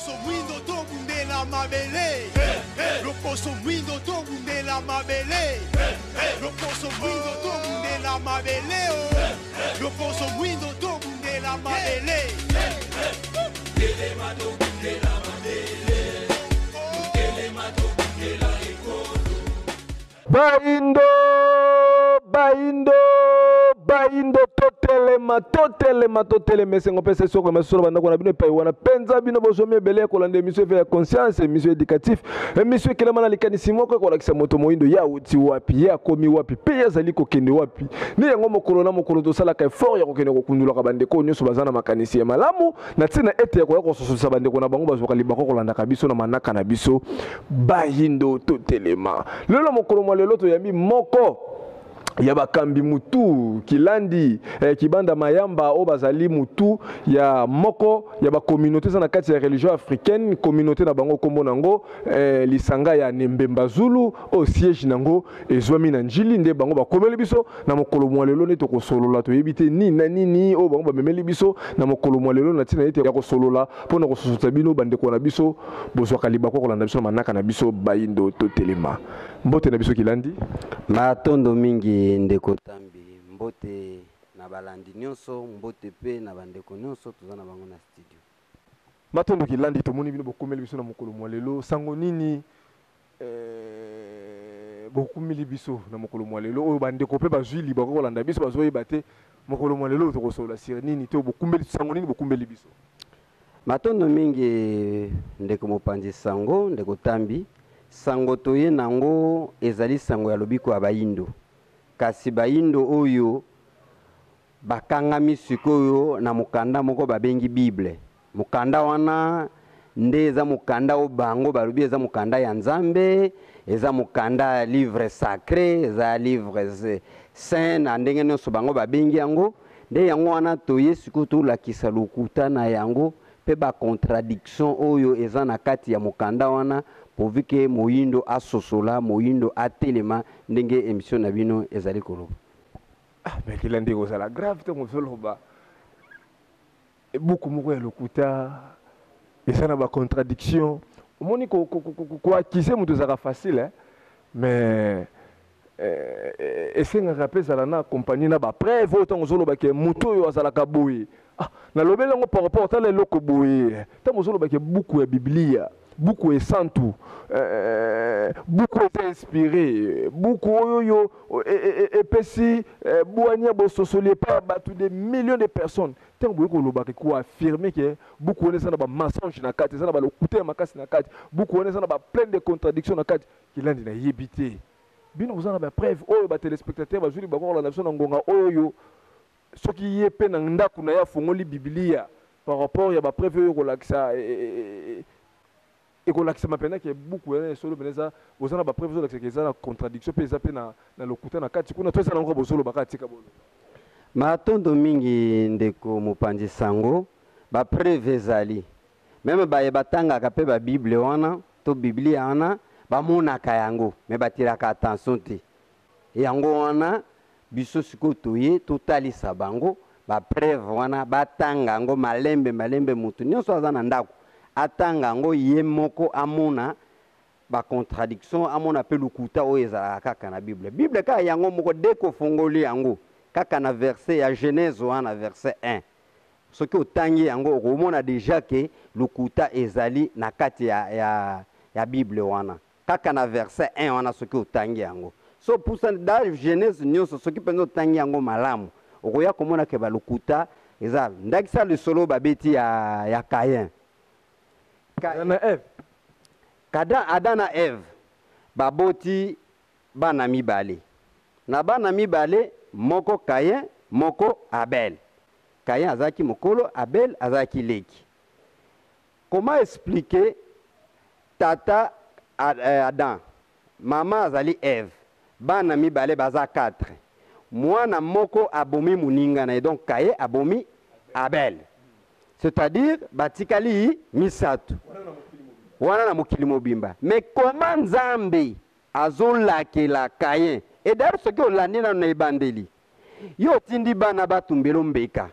Loposo mwindo tobundela mabele. Loposo mwindo tobundela mabele. Loposo mwindo tobundela mabele oh. Loposo mwindo tobundela mabele. Telema tobundela mabele. Telema tobundela ekolo. Bayindo, bayindo, bayindo, totelema, totelema, totelema. Esengo mpe sesoko masolo bandako na bino epai wana mpenza bino bozomi ebele ya kolanda emission eveil ya conscience, emission éducatif, emission ekelama na likanisi moko ekolakisa moto moyindo ye awuti wapi, ye akomi wapi mpe ye azali kokende wapi. Nde yango mokolo na mokolo tosalaka effort ya kokende kokundolaka bandeko nyonso baza na makanisi ya malamu na ntina ete ya koya kososolisa bandeko na bango bazwaka libaku kolandaka biso na manaka na biso Bayindo totelema. Lelo mokolo mwa lelo toyambi moko ya bakambi mutu kilandi kibanda mayamba oyo bazali mutu ya moko ya bacommunauté eza na kati ya religion africaine, communauté na bango nkombo nango lisanga ya Nembemba Zulu oyo siège nango ezwami na Njili. Nde bango bakomeli biso na mokolo mwa lelo nde tokosolola, toyebi te nini na nini oyo bango bamemeli biso na mokolo mwa lelo na ntina ete ya kosolola mpo na kososola bino bandeko na biso bozwaka libaku kolanda biso na manaka na biso Bayindo totelema. Mbote na biso Kilandi. Matondo mingi ndeko Tambi, mbote na balandi nyonso, mbote mpe na bandeko nyonso toza na bango na studio. Matondo Kilandi, tomoni bino bokomeli biso na mokolo mwa lelo. Sango nini bokumili biso na mokolo mwa lelo oyo bandeko mpe bazwi libaku kolanda biso bazoyeba te mokolo mwa lelo tokosolola sur nini to bokumbeli sango nini bokumbeli biso? Matondo mingi ndeko mopanzi sango, ndeko Tambi. Sango toye nango ezali sango ya lobiko ya bayindo. Kasi bayindo oyo bakangami sikoyo na mokanda moko babengi Bible. Mokanda wana nde eza mokanda oyo bango balobi eza mokanda ya Nzambe, eza mokanda ya livre sacré, eza livre saint na ndenge nyonso bango babengi yango. Nde yango wana toye sikoyo tolakisa lokuta na yango mpe ba contradiction oyo eza na kati ya mokanda wana, pourvu que moyindo asosola, moyindo atelema ndenge émission na bino ezali koloba. Mais kila nde kozala grave ntango ozoloba buku moko ya lokuta eza na ba contradiction. Omoni koaccuser moto ezalaka facile, hein? Mais esengaka mpe ezala na accompagné na bapreuve oyo ntango ozoloba ke moto oyo azalaka boye, nalobeli yango par rapport tala eloko boye. Ntango ozoloba ke buku ya Biblia, buku esantu, buku eza inspiré, buku oyo oyo epesi bwanya bososoli epai ya bato des millions de personnes, ntango boye kolobaka koaffirmer ke buku wana eza na bamensonge na kati, eza na balokuta ya makasi na kati, buku wana eza na baplein de contradiction na kati, Kilandi nayebi te bino boza na bapreuve oyo batéléspectateur bazwi libaku kolanda biso na ngonga oyo, soki ye mpe na ndako na ye afongoli Biblia par rapport ya bapreuve oyo ekolakisa ekolakisama mpenza ke buku wana esolo mpenza eza, boza na bapreuve ezolakisa ke eza na contradiction mpe eza mpe na lokuta na kati kuna, to eza nango bozoloba kaka tika boloba? Matondo mingi ndeko mopanzi sango, bapreuve ezali. Même baye batangaka mpe babible wana to biblia wana bamonaka yango, me batiraka attention te. Yango wana biso sikoyo toye totalisa bango bapreuve wana, batanga yango malembe malembe, motu nyonso aza na ndako atanga yango ye moko, amona bacontradiction, amona mpe lokuta oyo ezalaka kaka na Bible. Bible kaka yango moko, de kofongoli yango kaka na verset ya Genèse wana, verset 1, soki otangi yango okomona déjà ke lokuta ezali na kati ya Bible wana, kaka na verset 1 wana. Soki otangi yango, so pusa da Genèse nyonso, soki mpenza otangi yango malamu, okoya komona ke balokuta eza. Ndakisa lisolo babeti ya Caïn. Na Eve. Kada Adam na Eve baboti bana mibale. Na bana mibale, moko Caïn, moko Abel. Caïn azalaki mokolo, Abel azalaki leki. Comment expliquer tata Adam, mama azali Eve, bana mibale baza 4, mwana moko abomi moninga na ye, donc Caïn abomi Abel, c'est-à-dire batikali misato wana na mokili mobimba. Mais comment Nzambe azolakela Caïn? Et d'ailleurs, soki olandi nano na ebandeli, yo otindi bana batumbelo mbeka,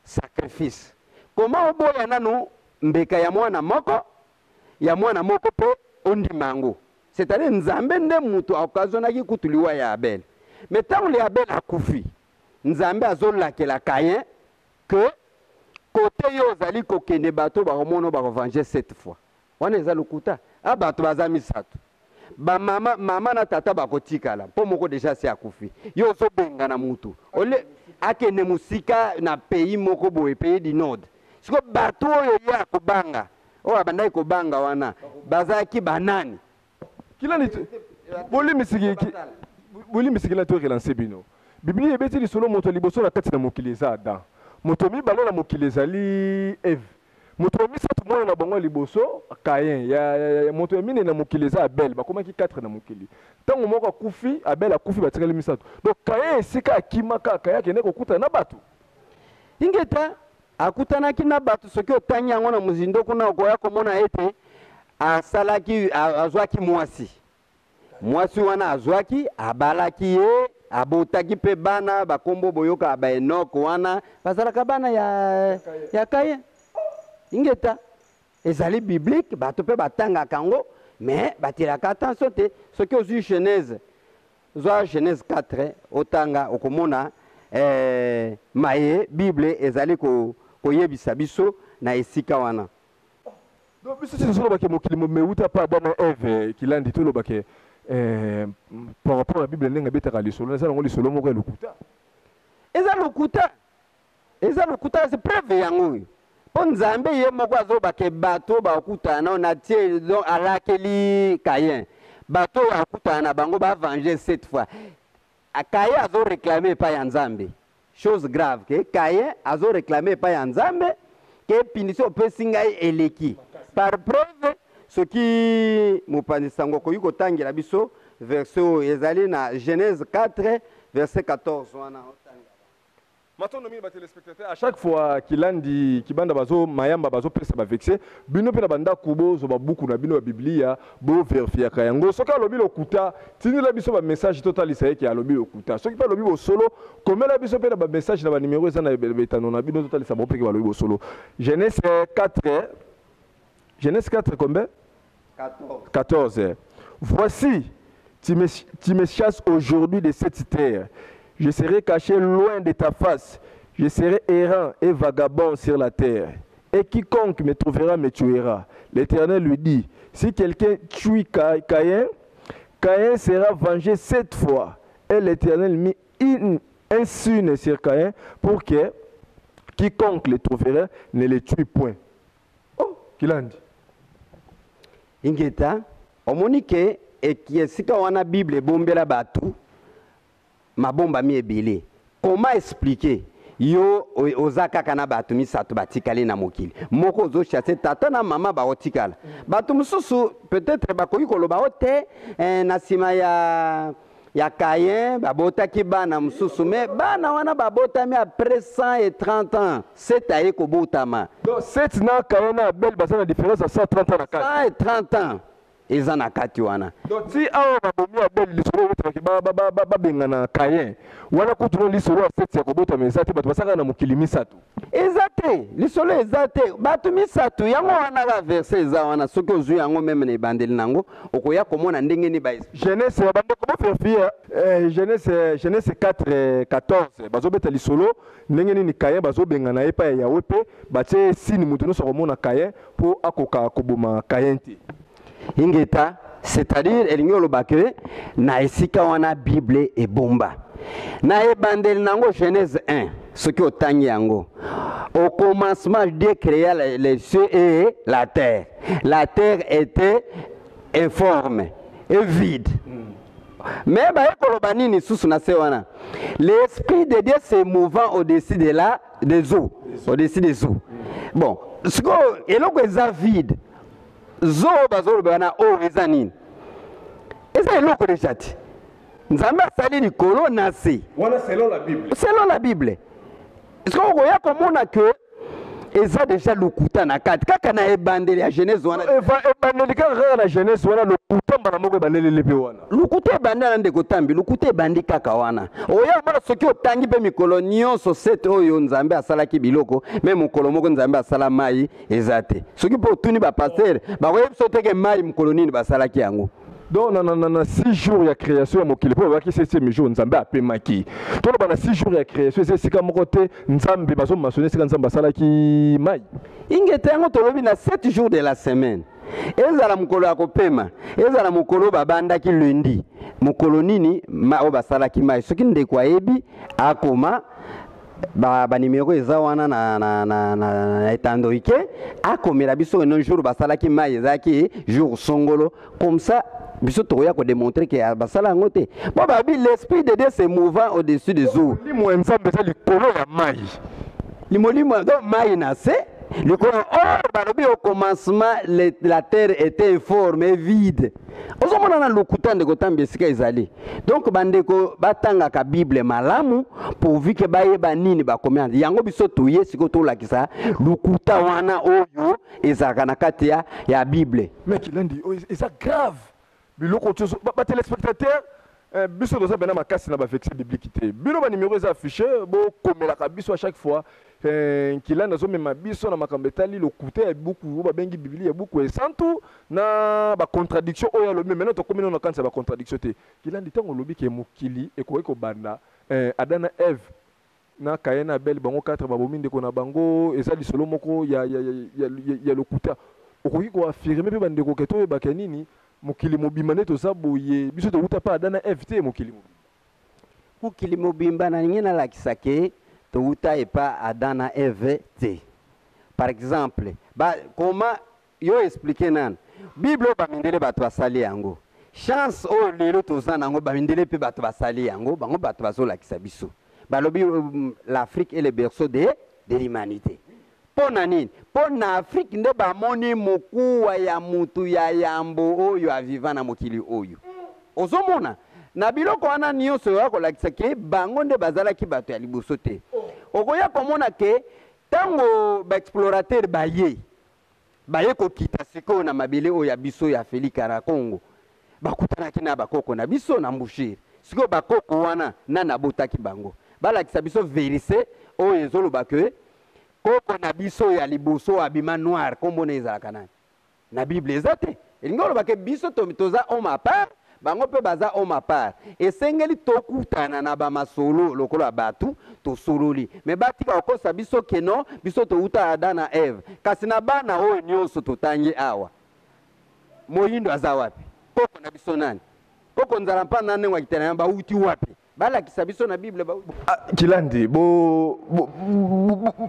sacrifice, comment oboya nano? Mbeka ya mwana moko, ya mwana moko mpe ondima yango. C'est-à-dire Nzambe nde mutu a occasionnaki kutu liwa ya Abel. Mais tango le Abel akufi, Nzambe azolakela Caïn que kote yo ozali kokende bato bakomona bako venger sept fois. Wana eza lokuta. A bato baza misato. Ba mama, mama na tata bakotikala mpo moko deja asi akufi. Yo ozobengana mutu ole akende mosika na pays moko boye, pays du nord. Siko bato oyo ye akobanga, oyo abandaki kobanga wana bazalaki banani? Kilani bolimbisi kila to relancer bino. Biblia ebeti lisolo moto ya liboso na kati na mokili eza Adam. Moto ya mibale na mokili ezali Eve. Moto ya misato mwana na bango ya liboso Caïn. Ya moto ya minei na mokili eza Abel. Bakomaki 4 na mokili. Ntango moko akufi, Abel akufi, batikali misato. Donc Caïn esika akimaka, Caïn akende kokutana na bato. Ingeta akutanaki na bato, soki otangi yango na mozindo kuna okoya komona ete asalaki, azwaki mwasi. Mwasi wana azwaki, abalaki ye, abotaki mpe bana, bakombo boyokaka ba Enoch wana, bazalaka bana ya Caïn. Ingeta ezali biblique, bato mpe batangaka yango, mais batielaka attention te. Soki ozwi Genèse, zwa Genèse 4 otanga, okomona maye Bible ezali koyebisa biso na esika wana. Donc biso ti tozolobake mokili mobimba euta pa Adam na Eve, Kilandi, tolobake par rapport à Bible ndenge ebetaka lisolo, eza nango lisolo moko ya lokuta. Eza lokuta. Eza lokuta, c'est preuve yango oyo. Mpo Nzambe ye moko azolobake bato bakutana nao na tie, donc alakeli Caïn. Bato oyo akutana na bango ba venger cette fois. Caïn azo réclamer epai ya Nzambe. Chose grave que Caïn azo réclamer epai ya Nzambe ke punition opesi ngai eleki. Par preuve, soki mopanzi sango akoki kotangela biso verset oyo ezali na Genèse 4 verset 14 wana. Matondo mingi ba téléspectateurs, à chaque fois Kilandi Kibanda bazo mayamba bazo pesa ba vexé bino pe na banda kubo zo ba buku na bino ya Biblia bo vérifier ka yango soki alobi lokuta tindela biso ba message total isaye ki alobi lokuta soki pa alobi bosolo komela biso pe na ba message na ba numéro eza na betano na bino total isa bo pe ki balobi bosolo. Genèse 4, Genèse 4 combien? 14. 14. Voici, tu me chasses aujourd'hui de cette terre. Je serai caché loin de ta face. Je serai errant et vagabond sur la terre. Et quiconque me trouvera me tuera. L'Éternel lui dit, si quelqu'un tue Caïn, Caïn sera vengé 7 fois. Et l'Éternel mit un signe sur Caïn pour que quiconque le trouverait ne le tue point. Oh, Kilandi. Ingeta, omoni ke eki esika wana Bible ebombela batu mabombami ebele. Comment expliquer yo oza kaka na batu misato batikali na mokili moko ozo chasser tata na mama baotikala bato mosusu peut-être bakoki koloba o te, na nsima ya Caïn babotaki bana mosusu, mais bana wana babotami après 130 ans, Seth aye kobotama. Donc Seth na Caïn na Abel baza na différence ya 130 ans na kati. 130 ans eza na kati wana. Donc ti awa babomi Abel lisolo oyo babengana Caïn wana kutu no lisolo ya Seth ya kobotama eza te, bato basaka na mokili misato. Eza te, lisolo eza te, bato misato yango wana ka verset eza wana, soki ozwi yango meme na ebandeli nango okoya komona ndenge ni ba Genèse ya bandeko bo vérifier, Genèse 4, 14 bazobeta lisolo ndenge nini Caïn bazobengana ye epai ya Yahweh pe batie signe moto nyonso akomona Caïn po akoka koboma Caïn te. Ingeta, c'est-à-dire elingi oloba ke na esika wana Bible ebomba. Na ebandeli nango Genèse 1, soki otangi yango, au commencement Dieu créa les cieux et la terre. La terre était informe et vide. Mais baye koloba nini susu na se wana? L'esprit de Dieu se mouvant au-dessus de la, des eaux, au-dessus des eaux. Bon, siko eloko eza vide. Zo bazoloba na o eza nini? Eza eloko deja te. Nzambe asali likolo na se. Wana selon la Bible. Selon la Bible. Siko okoya komona que eza deja lokuta na kati kaka na ebandeli ya Genèse wana. Eva ebandeli kaka kaka na Genèse wana lokuta. Lokuta mbala moko ebandeleli mpe wana. Lokuta ebandi wana, ndeko Tambi, lokuta ebandi kaka wana. Oya omona soki otangi mpe mikolo nyonso 7 oyo Nzambe asalaki biloko, me mokolo moko Nzambe asala mai eza te. Soki mpe otuni bapastere, bakoyebi biso te ke mai mokolo nini basalaki yango. Donc na 6 jours ya création ya mokili, mpo babaki 7e jour Nzambe apemaki. Toloba na 6 jours ya création eza esika moko te Nzambe bazomasone esika Nzambe asalaki mai. Ingete yango tolobi na 7 jours de la semaine, ezala mokolo ya kopema, ezala mokolo babandaki lundi, mokolo nini oyo basalaki mai. Soki ndeko ayebi, akoma banimero eza wana na etando ike, akomela biso no jour basalaki mai ezalaki jour songolo. Comme ça biso tokoya kodémontrer ke basala yango te. Po babi l'esprit de Dieu se mouvant au-dessus des eaux. Molimo ya Nzambe eza likolo ya mai. Limolimo, donc mai na se likolo. Or balobi au commencement la terre était informe et vide. Ozomona na lokuta, ndeko Tambi, esika ezali. Donc bandeko batangaka Bible malamu pourvu ke bayeba nini bakomi yango. Biso toye sikoyo tolakisa lokuta wana oyo ezalaka na kati ya Bible. Mais Kilandi, oyo eza grave, biloko tioso batéléspectateur biso toza pena makasi na baverset biblique te. Bino banimero eza affiché, bokomelaka biso à chaque fois. Kilandi azomema biso na makambo etali lokuta ya buku oyo babengi Biblia ya buku esantu na bacontradiction oyo alobi. Maintenant tokomi nano na kanisa ya bacontradiction te. Kilandi, ntango olobi ke mokili ekoki kobanda Adam na Eve na Caïn na Abel, bango 4 babomi ndeko na bango, eza lisolo moko ya lokuta. Okoki koaffirmer mpe bandeko ke toyebaka nini? Mokili mobimba nde toza boye, biso towuta mpe Adam na Eve te, mokili mobimba. Mokili mobimba, nalingi nalakisa ke towuta epa Adam na Eve te. Par exemple koma yo explique nanu Bible oyo bamindele bato basali yango. Chance oyo lelo toza nango, bamindele mpe bato basali yango, bango bato bazolakisa biso. Balobi l'Afrique est le berceau de l'humanité. Mpo na nini? Mpo na Afrique nde bamoni mokuwa ya mutu ya yambo oyo aviva na mokili oyo. Ozomona na biloko wana nyonso oyo akolakisa ke bango nde bazalaki bato ya liboso te. Okoya komona ke ntango baexplorateur baye kokita sikoyo na mabele oyo ya biso ya Afrika na Congo, bakutanaki na bakoko na biso na Mbushiri. Sikoyo bakoko wana, nani abotaki bango? Balakisa biso verset oyo ezoloba ke koko na biso ya liboso abima noir, nkombo na ezalaka nani? Na Bible eza te. Elingi oloba ke biso toza homme à part, bango mpe baza homme à part. Esengeli tokutana na bamasolo lokola ya bato tosololi, me batika kokosa biso keno biso touta Adam na Eve. Kasi na bana oyo nyonso totangi awa, moyindo aza wapi? Koko na biso nani? Koko Nzala mpa na ndenge akitana yango, bauti wapi? Balakisa biso na Bible bauti. Ah, Kilandi,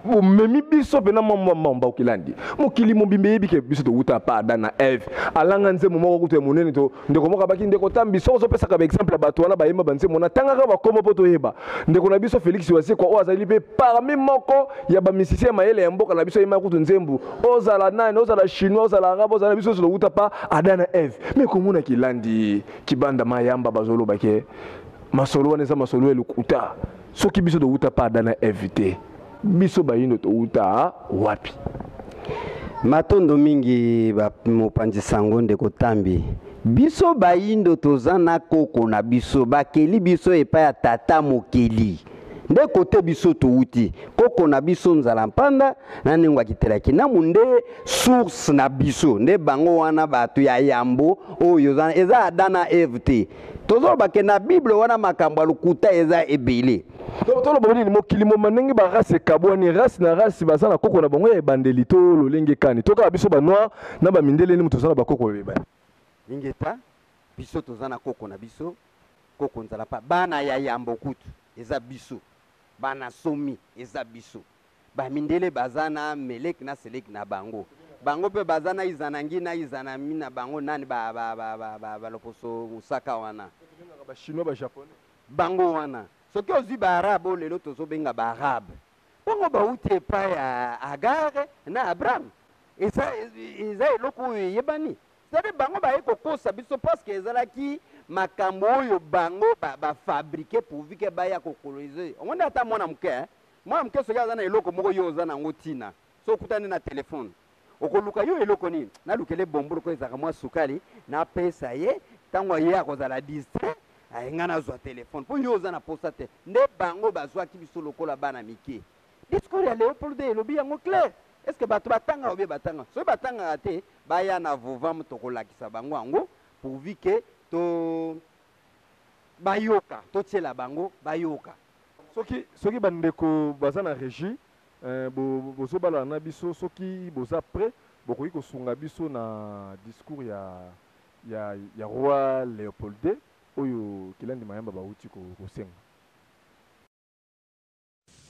bomemi biso mpena mwa mamba. Kilandi, mokili mobimba eyebi ke biso towuta pa Adam na Eve. Alanga nzembo moko kutu ya monene to ndeko moko abaki, ndeko Tambi, soki ozopesaka baexemple ya bato wana bayemba banzembo na tangaka bakombo mpo toyeba. Ndeko na biso Félix Wazekwa oyo azali mpe parmi moko ya bamisicien ya mayele ya mboka na biso, ayemba kutu nzembo. Ozala nani, ozala Chinois, ozala Arabe, ozala, biso nyonso towuta pa Adam na Eve. Me komona Kilandi Kibanda Mayamba bazoloba ke masolo wana eza masolo ya lokuta. Soki biso towuta pa Adam na Eve te, biso bayindo towuta wapi? Matondo mingi, mopanzi sango ndeko Tambi. Biso bayindo toza na koko na biso, bakeli biso epai ya tata mokeli. Nde kote biso touti, koko na biso Nzala Mpanda na ndenge akitelaki namu nde source na biso. Nde bango wana bato ya yambo oyo eza Adam na Eve te. Tozoloba ke na Bible wana makambo ya lokuta eza ebele. Toloba nini? Mokili moma ndenge barace ekabwani, race na race baza na koko na bango ya ebandeli to lolenge kani? To kaka biso banoir na bamindele nini toza na bakoko ya ebandeli? Ingeta, biso toza na koko na biso, koko Nzala mpa. Bana ya yambo kutu eza biso, bana somi eza biso. Bamindele baza na Melek na Selek na bango, bango mpe baza na Izanangi na Izanami na bango nani baloposo mosaka wana. Bachinois, Bajaponais. Bango wana, soki ozwi baarabe oyo lelo tozobenga baarabe, bango bauti epai ya Agare na Abraham. Eza eloko oyo eyebani. C'est-à-dire bango baye kokosa biso parce que ezalaki makambo oyo bango bafabriquer pourvu ke baya kocoloniser. Omoni ata mwana moke, eh? Mwana moke soki aza na eloko moko, yo oza nango ntina. So okutani na telefone, Okoluka yo eloko nini? Nalukele bombo lokola ezalaka mwa sukali, napesa ye, ntango ye akozala distrait, aye ngai nazwa telefone mpo yo oza na posa te. Nde bango bazwaki biso lokola bana mike. Discours ya Leopold II elobi yango clair. Est ce que bato batangaka ou bien batangaka? Soki batangaka te, baya na Vovam tokolakisa bango yango pourvu que to bayoka, totiela bango bayoka. Soki soki ba ndeko baza na regie eh, bo bozobalana na biso soki boza près bokoki kosunga biso na discours ya ya ya roi Leopold II oyo Kilandi Mayamba bawuti kosenga.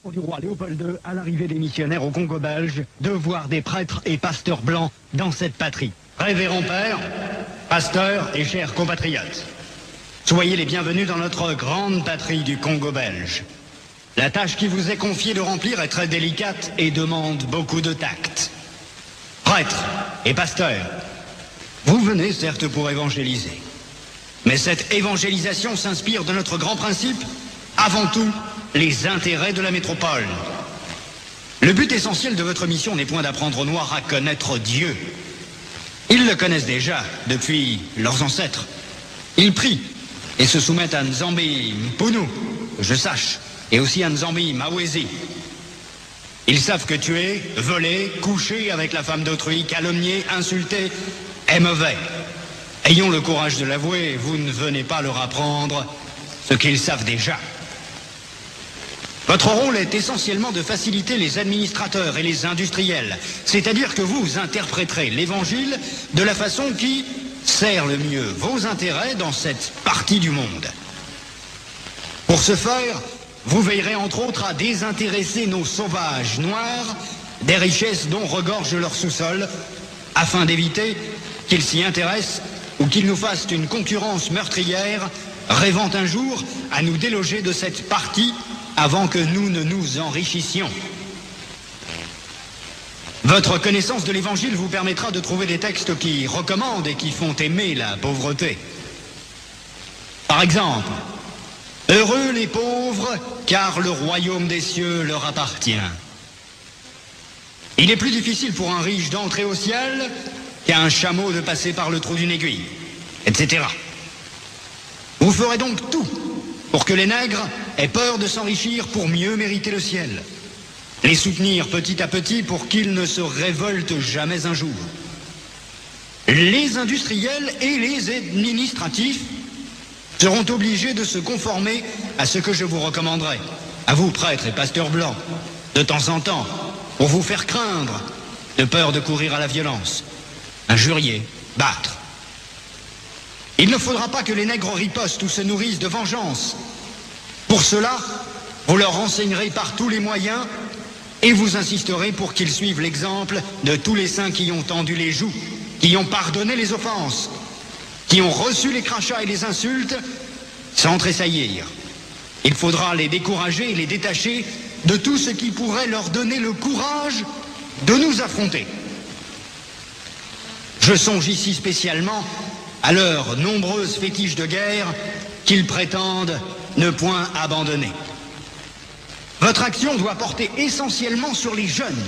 Du roi Léopold II à l'arrivée des missionnaires au Congo belge de voir des prêtres et pasteurs blancs dans cette patrie. Révérend père, pasteurs et chers compatriotes, soyez les bienvenus dans notre grande patrie du Congo belge. La tâche qui vous est confiée de remplir est très délicate et demande beaucoup de tact. Prêtres et pasteurs, vous venez certes pour évangéliser. Mais cette évangélisation s'inspire de notre grand principe, avant tout, les intérêts de la métropole. Le but essentiel de votre mission n'est point d'apprendre aux Noirs à connaître Dieu. Ils le connaissent déjà depuis leurs ancêtres. Ils prient et se soumettent à Nzambi Mpounou, que je sache, et aussi à Nzambi Mawezi. Ils savent que tuer, voler, coucher avec la femme d'autrui, calomnier, insulter, est mauvais. Ayons le courage de l'avouer, vous ne venez pas leur apprendre ce qu'ils savent déjà. Votre rôle est essentiellement de faciliter les administrateurs et les industriels, c'est-à-dire que vous interpréterez l'évangile de la façon qui sert le mieux vos intérêts dans cette partie du monde. Pour ce faire, vous veillerez entre autres à désintéresser nos sauvages noirs des richesses dont regorge leur sous-sol, afin d'éviter qu'ils s'y intéressent ou qu'ils nous fassent une concurrence meurtrière rêvant un jour à nous déloger de cette partie avant que nous ne nous enrichissions. Votre connaissance de l'évangile vous permettra de trouver des textes qui recommandent et qui font aimer la pauvreté. Par exemple, Heureux les pauvres, car le royaume des cieux leur appartient. Il est plus difficile pour un riche d'entrer au ciel qu'à un chameau de passer par le trou d'une aiguille, etc. Vous ferez donc tout pour que les nègres aient peur de s'enrichir pour mieux mériter le ciel. Les soutenir petit à petit pour qu'ils ne se révoltent jamais un jour. Les industriels et les administratifs seront obligés de se conformer à ce que je vous recommanderai, à vous, prêtres et pasteurs blancs, de temps en temps, pour vous faire craindre, de peur de courir à la violence, injurier, battre. Il ne faudra pas que les nègres ripostent ou se nourrissent de vengeance. Pour cela, vous leur enseignerez par tous les moyens et vous insisterez pour qu'ils suivent l'exemple de tous les saints qui ont tendu les joues, qui ont pardonné les offenses, qui ont reçu les crachats et les insultes sans tressaillir. Il faudra les décourager et les détacher de tout ce qui pourrait leur donner le courage de nous affronter. Je songe ici spécialement à leurs nombreuses fétiches de guerre qu'ils prétendent ne point abandonner. Votre action doit porter essentiellement sur les jeunes,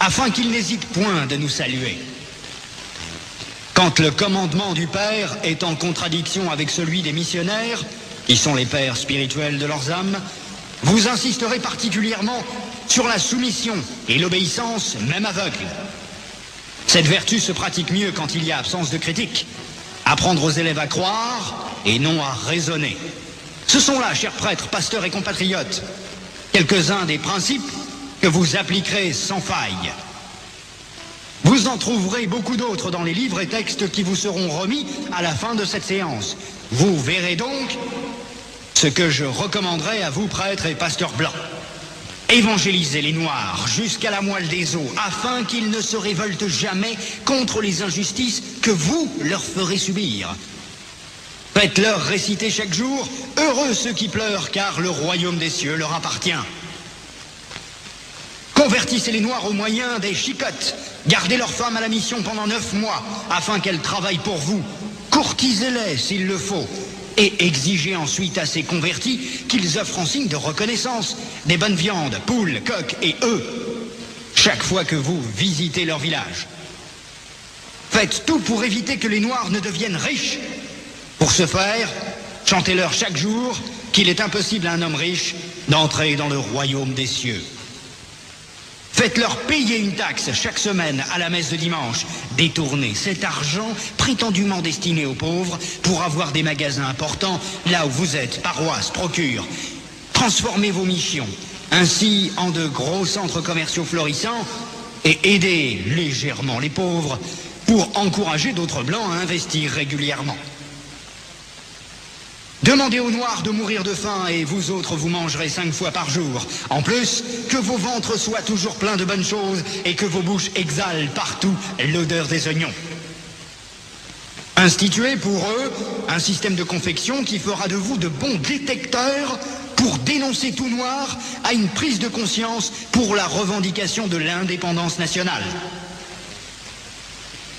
afin qu'ils n'hésitent point de nous saluer. Quand le commandement du Père est en contradiction avec celui des missionnaires, qui sont les pères spirituels de leurs âmes, vous insisterez particulièrement sur la soumission et l'obéissance même aveugle. Cette vertu se pratique mieux quand il y a absence de critique. Apprendre aux élèves à croire et non à raisonner. Ce sont là, chers prêtres, pasteurs et compatriotes, quelques-uns des principes que vous appliquerez sans faille. Vous en trouverez beaucoup d'autres dans les livres et textes qui vous seront remis à la fin de cette séance. Vous verrez donc ce que je recommanderai à vous, prêtres et pasteurs blancs. Évangélisez les Noirs jusqu'à la moelle des os, afin qu'ils ne se révoltent jamais contre les injustices que vous leur ferez subir. Faites-leur réciter chaque jour, heureux ceux qui pleurent, car le royaume des cieux leur appartient. Convertissez les Noirs au moyen des chicottes. Gardez leurs femmes à la mission pendant 9 mois, afin qu'elles travaillent pour vous. Courtisez-les s'il le faut, et exigez ensuite à ces convertis qu'ils offrent en signe de reconnaissance des bonnes viandes, poules, coqs et œufs, chaque fois que vous visitez leur village. Faites tout pour éviter que les Noirs ne deviennent riches. Pour ce faire, chantez-leur chaque jour qu'il est impossible à un homme riche d'entrer dans le royaume des cieux. Faites-leur payer une taxe chaque semaine à la messe de dimanche. Détournez cet argent prétendument destiné aux pauvres pour avoir des magasins importants là où vous êtes, paroisse, procure. Transformez vos missions ainsi en de gros centres commerciaux florissants et aidez légèrement les pauvres pour encourager d'autres blancs à investir régulièrement. Demandez aux noirs de mourir de faim et vous autres vous mangerez 5 fois par jour. En plus, que vos ventres soient toujours pleins de bonnes choses et que vos bouches exhalent partout l'odeur des oignons. Instituez pour eux un système de confection qui fera de vous de bons détecteurs pour dénoncer tout noir à une prise de conscience pour la revendication de l'indépendance nationale.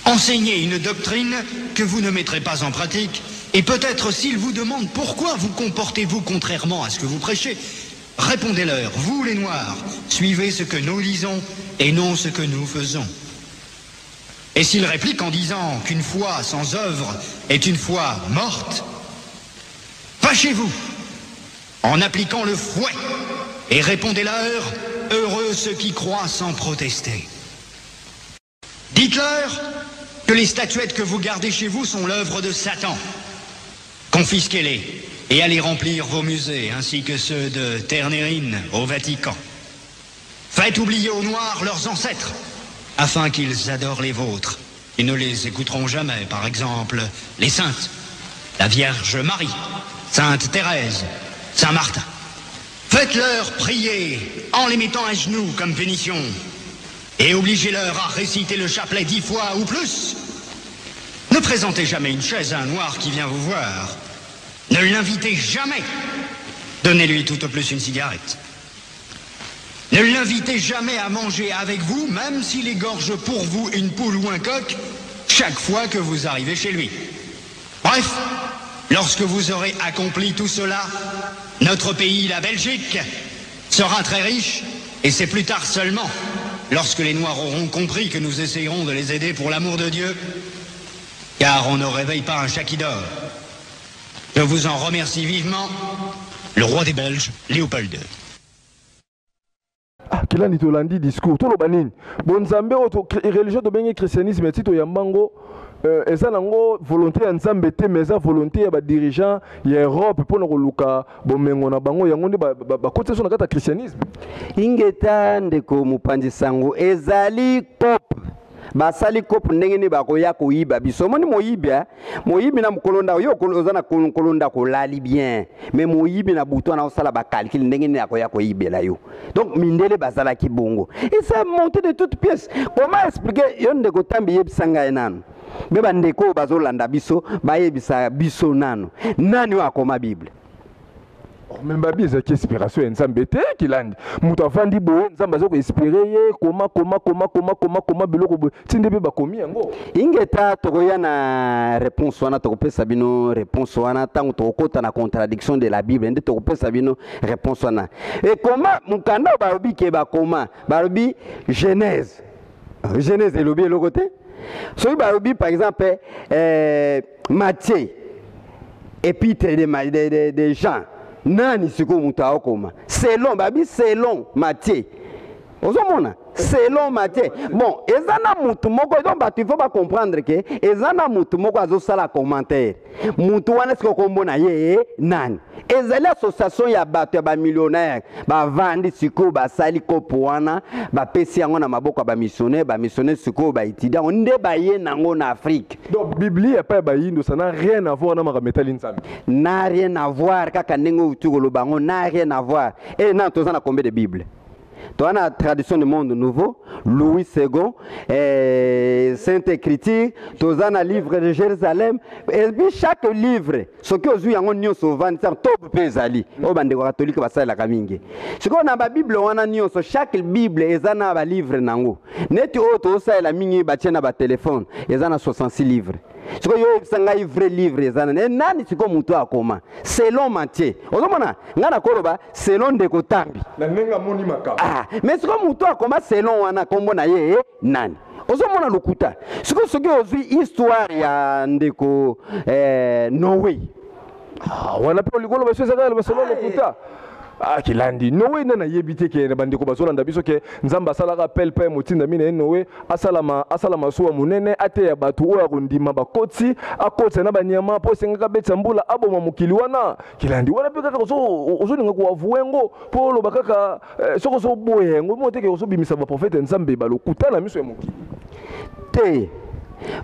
Enseignez une doctrine que vous ne mettrez pas en pratique et peut-être s'ils vous demandent pourquoi vous comportez-vous contrairement à ce que vous prêchez, répondez-leur, vous les noirs, suivez ce que nous lisons et non ce que nous faisons. Et s'ils répliquent en disant qu'une foi sans œuvre est une foi morte, fâchez-vous en appliquant le fouet et répondez-leur, heureux ceux qui croient sans protester. Dites-leur que les statuettes que vous gardez chez vous sont l'œuvre de Satan. Confisquez-les et allez remplir vos musées ainsi que ceux de Ternérine au Vatican. Faites oublier aux Noirs leurs ancêtres afin qu'ils adorent les vôtres. Ils ne les écouteront jamais, par exemple, les saintes, la Vierge Marie, Sainte Thérèse, Saint Martin. Faites-leur prier en les mettant à genoux comme punition et obligez-leur à réciter le chapelet 10 fois ou plus. Ne présentez jamais une chaise à un noir qui vient vous voir. Ne l'invitez jamais. Donnez-lui tout au plus une cigarette. Ne l'invitez jamais à manger avec vous, même s'il égorge pour vous une poule ou un coq, chaque fois que vous arrivez chez lui. Bref, lorsque vous aurez accompli tout cela, notre pays, la Belgique, sera très riche, et c'est plus tard seulement, lorsque les Noirs auront compris que nous essayerons de les aider pour l'amour de Dieu, car on ne réveille pas un chat qui dort. Je vous en remercie vivement, le roi des Belges, Léopold II. Ah, Kilandi tolandi discours toloba nini bonzambe oyo religion tobengi christianisme ti toyamba yango eza nango volonté ya Nzambe te, mais eza volonté ya ba dirigeants ya Europe mpona koluka bomengo na bango, yango nde bakotisa biso na kati ya christianisme. Ingeta ndeko mopanzi sango, ezali cope basali cope ndenge nini bakoya koyiba biso. Omoni moyibi, eh? Moyibi na mokolo ndako, yo oza na nkolo ndako olali bien, mais moyibi na butu wana osala bacalculs ndenge nini akoya koyibela yo. Donc mindele bazalaki bongo et ça monté de toutes pièces. Comment expliquer yo ndeko Tambi, yebisa ngai nano mpe bandeko oyo bazolanda biso bayebisa biso nano nani oyo akoma Bible? Mais babi ezalaki inspiration ya Nzambe te. Kilandi moto avandi boye, Nzambe aza koinspirer ye, koma koma koma koma koma koma biloko boye, ti nde mpe bakomi yango. Ingeta, tokoya na réponse wana, tokopesa bino réponse wana ntango tokokɔta na contradiction de la Bible, nde tokopesa bino réponse wana. Ekoma mokanda oyo balobi ke bakoma, balobi Genèse. Genèse elobi eloko te. Soki balobi par exemple Matthieu, épître de Jean, nani sikoyo moto aokoma selon babi selon Matthieu? Ozomona selon Matthieu, bon, eza na mutu moko. Donc bato il faut bacomprendre ke eza na mutu moko azosala commentaire. Mutu wana sikoyo kombo na ye nani? Ezali association ya bato ya bamillionnaire, bavandi sikoyo, basali kopo wana, bapesi yango na maboko ya bamissionnaire. Bamissionnaire sikoyo baétudier yango nde baye nango na Afrique. Donc Biblia epai ya bayindo, ça n'a rien à voir na makambo etali Nzambe. N'a rien à voir, kaka ndenge outi koloba yango, n'a rien à voir. E na toza na combien de Bible? Toza na Traduction du monde nouveau, Louis Segond, Sainte Écriture, toza na Livre de Jérusalem. Et puis chaque livre soki ozwi yango nyonso ovandisa tobe mpe ezali oyo bandeko katolike basalelaka mingi. Sikoyo na babible wana nyonso, chaque Bible eza na balivre nango. Neti oyo tozosalela mingi batie na batelefone eza na 66 livre. Sikoyo yo oyebisa ngai vrai livre eza nani? Nani sikoyo moto akoma selon Matthieu? Ozomona ngai nakoloba selon ndeko Tambi na ndenge amoni makambo. Ah, mais sikoyo moto akoma selon wana, kombo na ye nani? Ozomona lokuta. Sikoyo soki ozwi histoire ya ndeko eh, Noe. Ah, wana mpe olingi oloba so ezaka masolo lokuta. Ah, kilandi Noe nde nayebi te ke na bandeko bazolanda biso ke Nzambe asalaka appel mpe motindami na ye Noe asala asala masuwa monene, ateya bato oyo akondima bakoti, akotisa na banyama mpo esengaka abetisa mbula aboma mokili wana. Kilandi wana mpe kaka ozolinga koavoue yango mpo oloba kaka eh, soki ozoboya yango mo teke ozobimisa baprofete ya Nzambe balokuta na miso ya mokili te.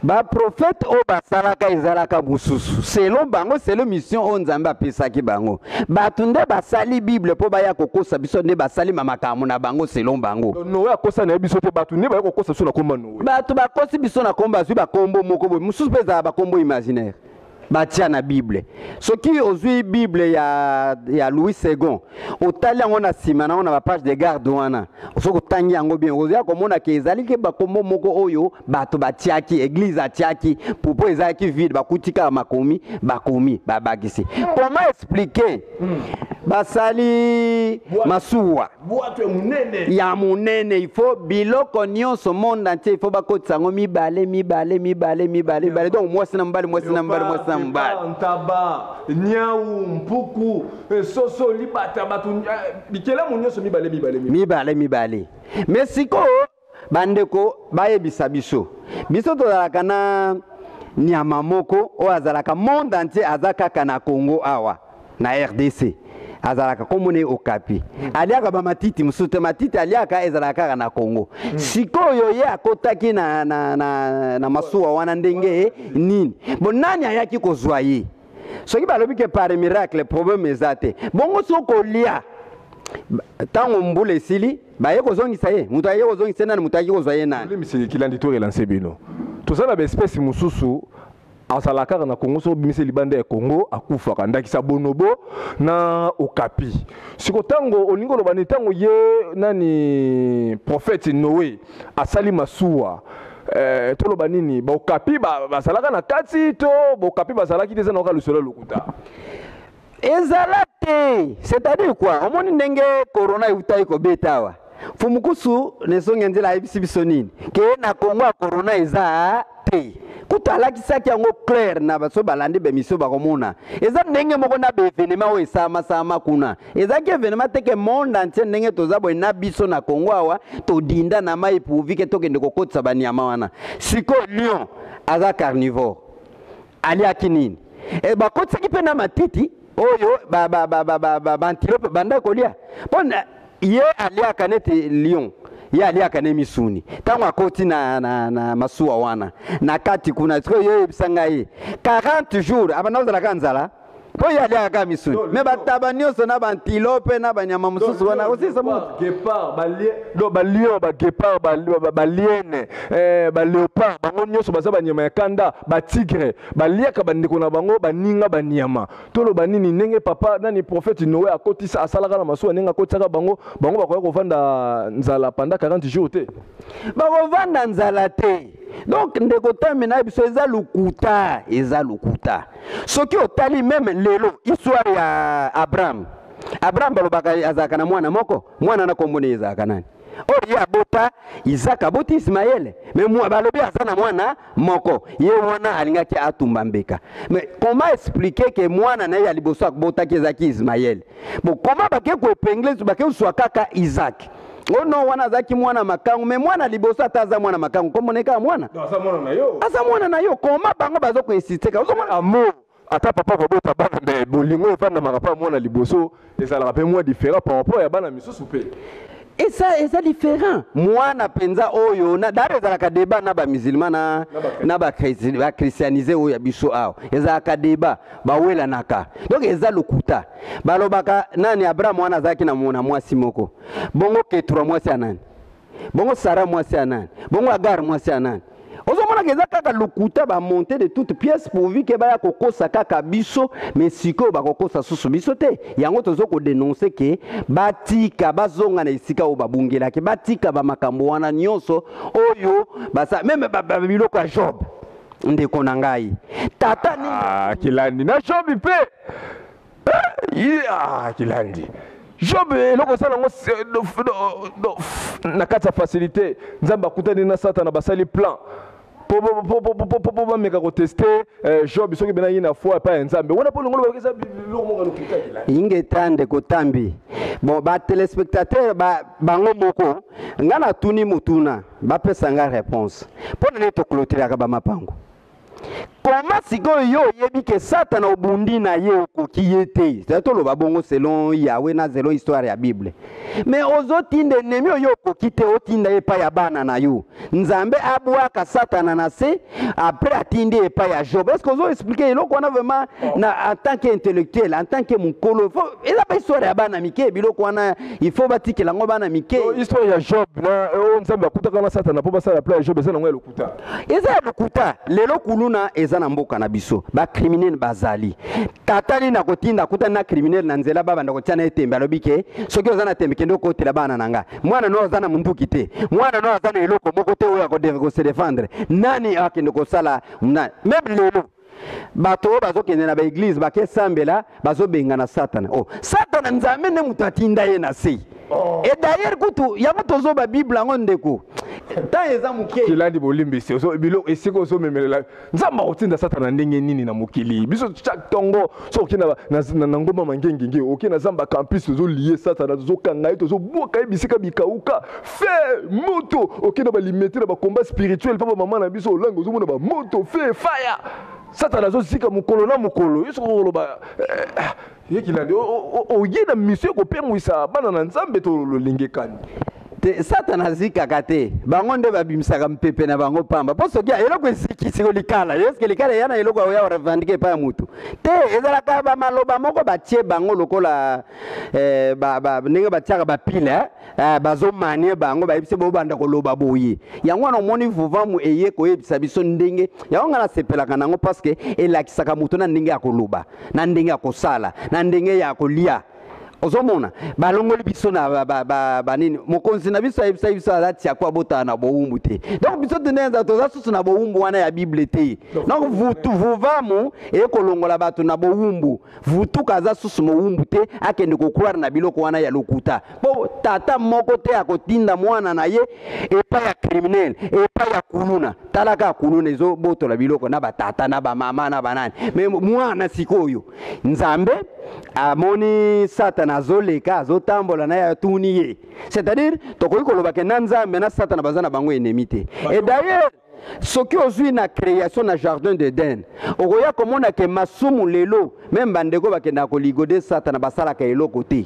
Baprofete oyo basalaka ezalaka mosusu selon bango, selon mission oyo Nzambe apesaki bango. Bato nde basali Bible mpo baya kokosa biso, nde basali makambo na bango selon bango. Noe akosa na ye biso te, bato nde baya kokosa biso na komba Noe. Bato bakosi biso na komba, azwi bakombo moko boye, mosusu mpe ezala bakombo imaginaire batia na Bible. Soki ozwi Bible ya Louis Segond, otali yango na nsima nango na bapage de garde wana, soki otangi yango bien, ozoya komona ke ezali ke bakombo moko oyo bato batiaki, eglise atiaki popo ezalaki vide, bakuti kaka makomi, bakomi babakisi. Comment expliquer basali masuwa bwato ya monene, ya monene, il faut biloko nyonso monde entier, il faut bakotisa yango mibale mibale mibale mibale mibale, donc mwasi na mobali, mwasi na mobali, mwasi na mobali, ntaba, nyau, mpuku, soso, libata, bato, bikelamu nyonso mibale mibale mibale mibale. Mais sikoyo bandeko bayebisa biso, biso tozalaka na nyama moko oyo azalaka monde entier, aza kaka na Congo awa na RDC, azalaka kombo na ye okapi. Aliaka bamatiti mosusu te, matiti aliaka ezalaka kaka na Congo. Sikoyo ye akotaki na masuwa wana ndenge nini? Bo nani ayaki kozwa ye? Soki balobi ke par miracle, problème eza te. Bongo soki kolia ntango mbula esili, baye kozongisa ye, moto aye kozongisa ye nani? Moto ayaki kozwa ye nani? Misiki kilandi to relance bino, toza na baespèce mosusu azala kaka na Congo, soki obimisi libanda ya Congo akufaka, ndakisa bonobo na okapi. Siko ntango olingi oloba ni ntango ye nani prophète Noé asali masuwa, toloba nini, baokapi bazalaka na kati to bokapi bazalaki te? Eza na oka lisolo ya lokuta. Ezala te. C'est-à-dire quoi? Omoni ndenge corona eutaki kobeta awa, Fumukusu nesongi ya nzela ayebisi biso nini? Ke na Congo ya corona eza te. Kutu alakisaki yango clair na baso balandi bemission, bakomona eza ndenge moko na baévénement oyo esalamasama kuna. Ezalaki événement te ke monde entier ndenge toza boye na biso na Congo awa todinda na mai pourvu ke tokende kokotisa banyama wana. Sikoyo lion aza carnivore, aliaki nini? E, bakotisaki mpe na matiti oyo baantilope banda kolia, mpo ye aliaka neti lion, ye aliaka ne misuni. Ntango akoti na masuwa wana na kati kuna, sikoyo ye oyebisa ngai 40 jours abanda kozalaka nzala, mpo ye aliaka kaka misuni, me bataba nyonso na baantilope na banyama mosusu wana osisa moto. Guépard, donc balion, baguépard, baliene, baléopard, bango nyonso baza banyama ya kanda, batigre baliaka bandeko na bango baninga banyama. Toloba nini? Ndenge papa nani prophète Noé akotisa, asalaka na masuwa, ndenge akotisaka bango, bango bakoya kovanda nzala pendant 40 jours te? Bakovanda nzala te. Donc ndeko Tami na biso, eza lokuta, eza lokuta. Soki otali même lelo histoire ya Abraham, Abraham balobaka azalaka na mwana moko, mwana na kombo na ye ezalaka nani? Oyo ye abota Isaac, aboti Ismaele, mais balobi aza na mwana moko, ye wana alingaki atumba mbeka. Mais comment expliquer ke mwana na ye ya liboso abotaki ezalaki Ismaele? Bon, comment bake koépingler, bake kozwa kaka Isaac? Oh non, wana azalaki mwana makangu, mais mwana liboso ata aza mwana makangu, kombo na ye kaka mwana. Aza mwana na yo. Aza mwana na yo. Comment bango bazo koinsiste kaka? Ozomona amour, ata papa kobota bana, mais bolingo evandamaka mpa mwana liboso ezalaka mpe mwa différent par rapport ya bana misusu mpe. Eza différent. Mwana mpenza oyo na d'ailleurs ezalaka débat na bamusulman na bachristianise oyo ya biso awa, ezalaka débat bawelanaka. Donc eza lokuta. Balobaka nani Abraham wana azalaki na mwasi moko, bongo Ketura mwasi ya nani, bongo Sara mwasi ya nani, bongo Agar mwasi ya nani? Ozomonaka eza kaka lokuta, bamonte de toute pièce pourvu ke baya kokosa kaka biso. Mais sikoyo bakokosa susu biso te. Yango tozo kodénoncer ke batika, bazonga na esika oyo babungelaki, batika bamakambo wana nyonso oyo basa, même biloko ya Job. Ndeko na ngai, tata nini? Ah, kilandi na Job mpe. Ah, kilandi. Job eloko osala yango na kati ya facilité, Nzambe akutani na Satana, basali plan po bameka koteste eh, Job soki benaki na foi epai ya Nzambe wana, mpo longolo eza biloko moko lokuta. Ingeta, ndeko Tambi. Bon, batéléspectateur ba, bango moko, nga natuni motuna, bapesa nga réponse: mpo na nini toclôturaka bamapango? Koma sikoyo, yo oyebi ke Satana obundi na ye, okoki ye te, c'est toloba bongo selon Yawe na selon histoire ya Bible, mais ozotinda ennemi oyo okoki te, otinda ye epai ya bana na yo. Nzambe abwaka Satana na se, après atindi ye epai ya Job. Est ce que ozo expliquer eloko wana vraiment na en tant que intellectuel, en tant que mokolo? Eza ba histoire ya bana mike, biloko wana il faut batikela yango bana mike. Histoire ya Job na oyo Nzambe akutaka na Satana mpo basala plan ya Job, eza nango ya lokuta? Eza ya lokuta. Lelo kuluna eza na mboka na biso, bacriminel bazali. Tata nini akotinda, akutani na criminel na nzela, babanda kotia na ye tembe, alobi ke soki oza na tembe, kende okotela bana na nga. Mwana no aza na munduki te, mwana no aza na eloko moko te oyo akose défendre. Nani akende kosala? Même lelo bato oyo bazokende na baéglise, bakesambela, bazobengana Satana. Oh, Satana, Nzambe nde moto atinda ye na se. Oh. Et d'ailleurs kutu yango tozoba Bible yango, ndeko, ntan eza moke. Kilandi, bolimbisi, biloko esika ozomemelela, Nzambe akotinda Satana ndenge nini na mokili? Biso chaque ntongo so oke na ngomba Mangengenge, oke na zamba campus, tozolie Satana, tozokanga ye, tozobwaka ye bisika bikauka, fe moto. Oke na balimete na bacombat spirituel mpo bamama na biso olangi, ozomona bamoto, fe fire, Satana azozika mokolo na mokolo. Yo soki okoloba ye Kilandi, oye na mission ekopengwisa bana na Nzambe to lolingi ekani? Te, Satana azikaka te. Bango nde babimisaka mpepe na bango pamba, mpo soki eloko eziki siko likala, eske likala eya na eloko oya orevendiquer epai ya mutu te? Ezalaka bamaloba moko batie bango lokola eh, ndenge batiaka bapile eh? Eh, bazomanie bango, bayebisi bobanda koloba boye. Yango wana omoni vuvamu eye koyebisa biso ndenge yango. Ngai nasepelaka nango parce que elakisaka moto na ndenge ya koloba, na ndenge ya kosala, na ndenge ya kolia. Ozomona balongoli biso na banini. Mokonzi na biso ayebisa biso aza tiako, abotala na bowumbu te. Donc biso tendeza toza susu na bowumbu wana ya Bible te. Donc vuvamu eye kolongola bato na bowumbu. Vutuka aza susu mowumbu te, akende kocroire na biloko wana ya lokuta, mpo tata moko te akotinda mwana na ye epai ya criminel, epai ya kuluna. Tala kaka kuluna ezobotola biloko na batata, na bamama, na banani, mais mwana sikoyo, Nzambe amoni Satana azoleka, azotambola na ye, atuni ye. C'est-à-dire tokoki koloba ke na Nzambe na Satana baza na bango ennemi te. Et d'ailleurs soki ozwi na création, na jardin d'Eden, okoya komona ke masumu lelo, même bandeko bakendaka koligoder Satana, basalaka eloko te.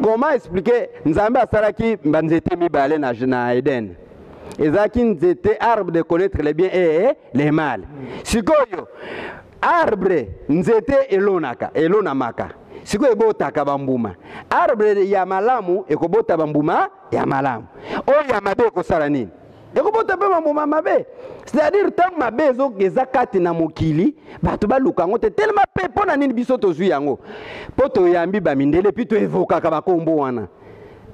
Comment expliquer? Nzambe asalaki banzete mibale na Eden. Ezalaki nzete arbre de connaître le bien et le mal. Sikoyo arbre, nzete elonaka, elonamaka, sikoyo ebotaka bambuma. Arbre ya malamu ekobota bambuma ya malamu, oyo ya mabe ekosala nini? Ekobota mpe bambuma mabe. C'est-à-dire ntango mabe eza kati na mokili, bato baluka yango te telema. Mpe mpo na nini biso tozwi yango? Mpo toyambi bamindele, mpi toevokaka bakombo wana,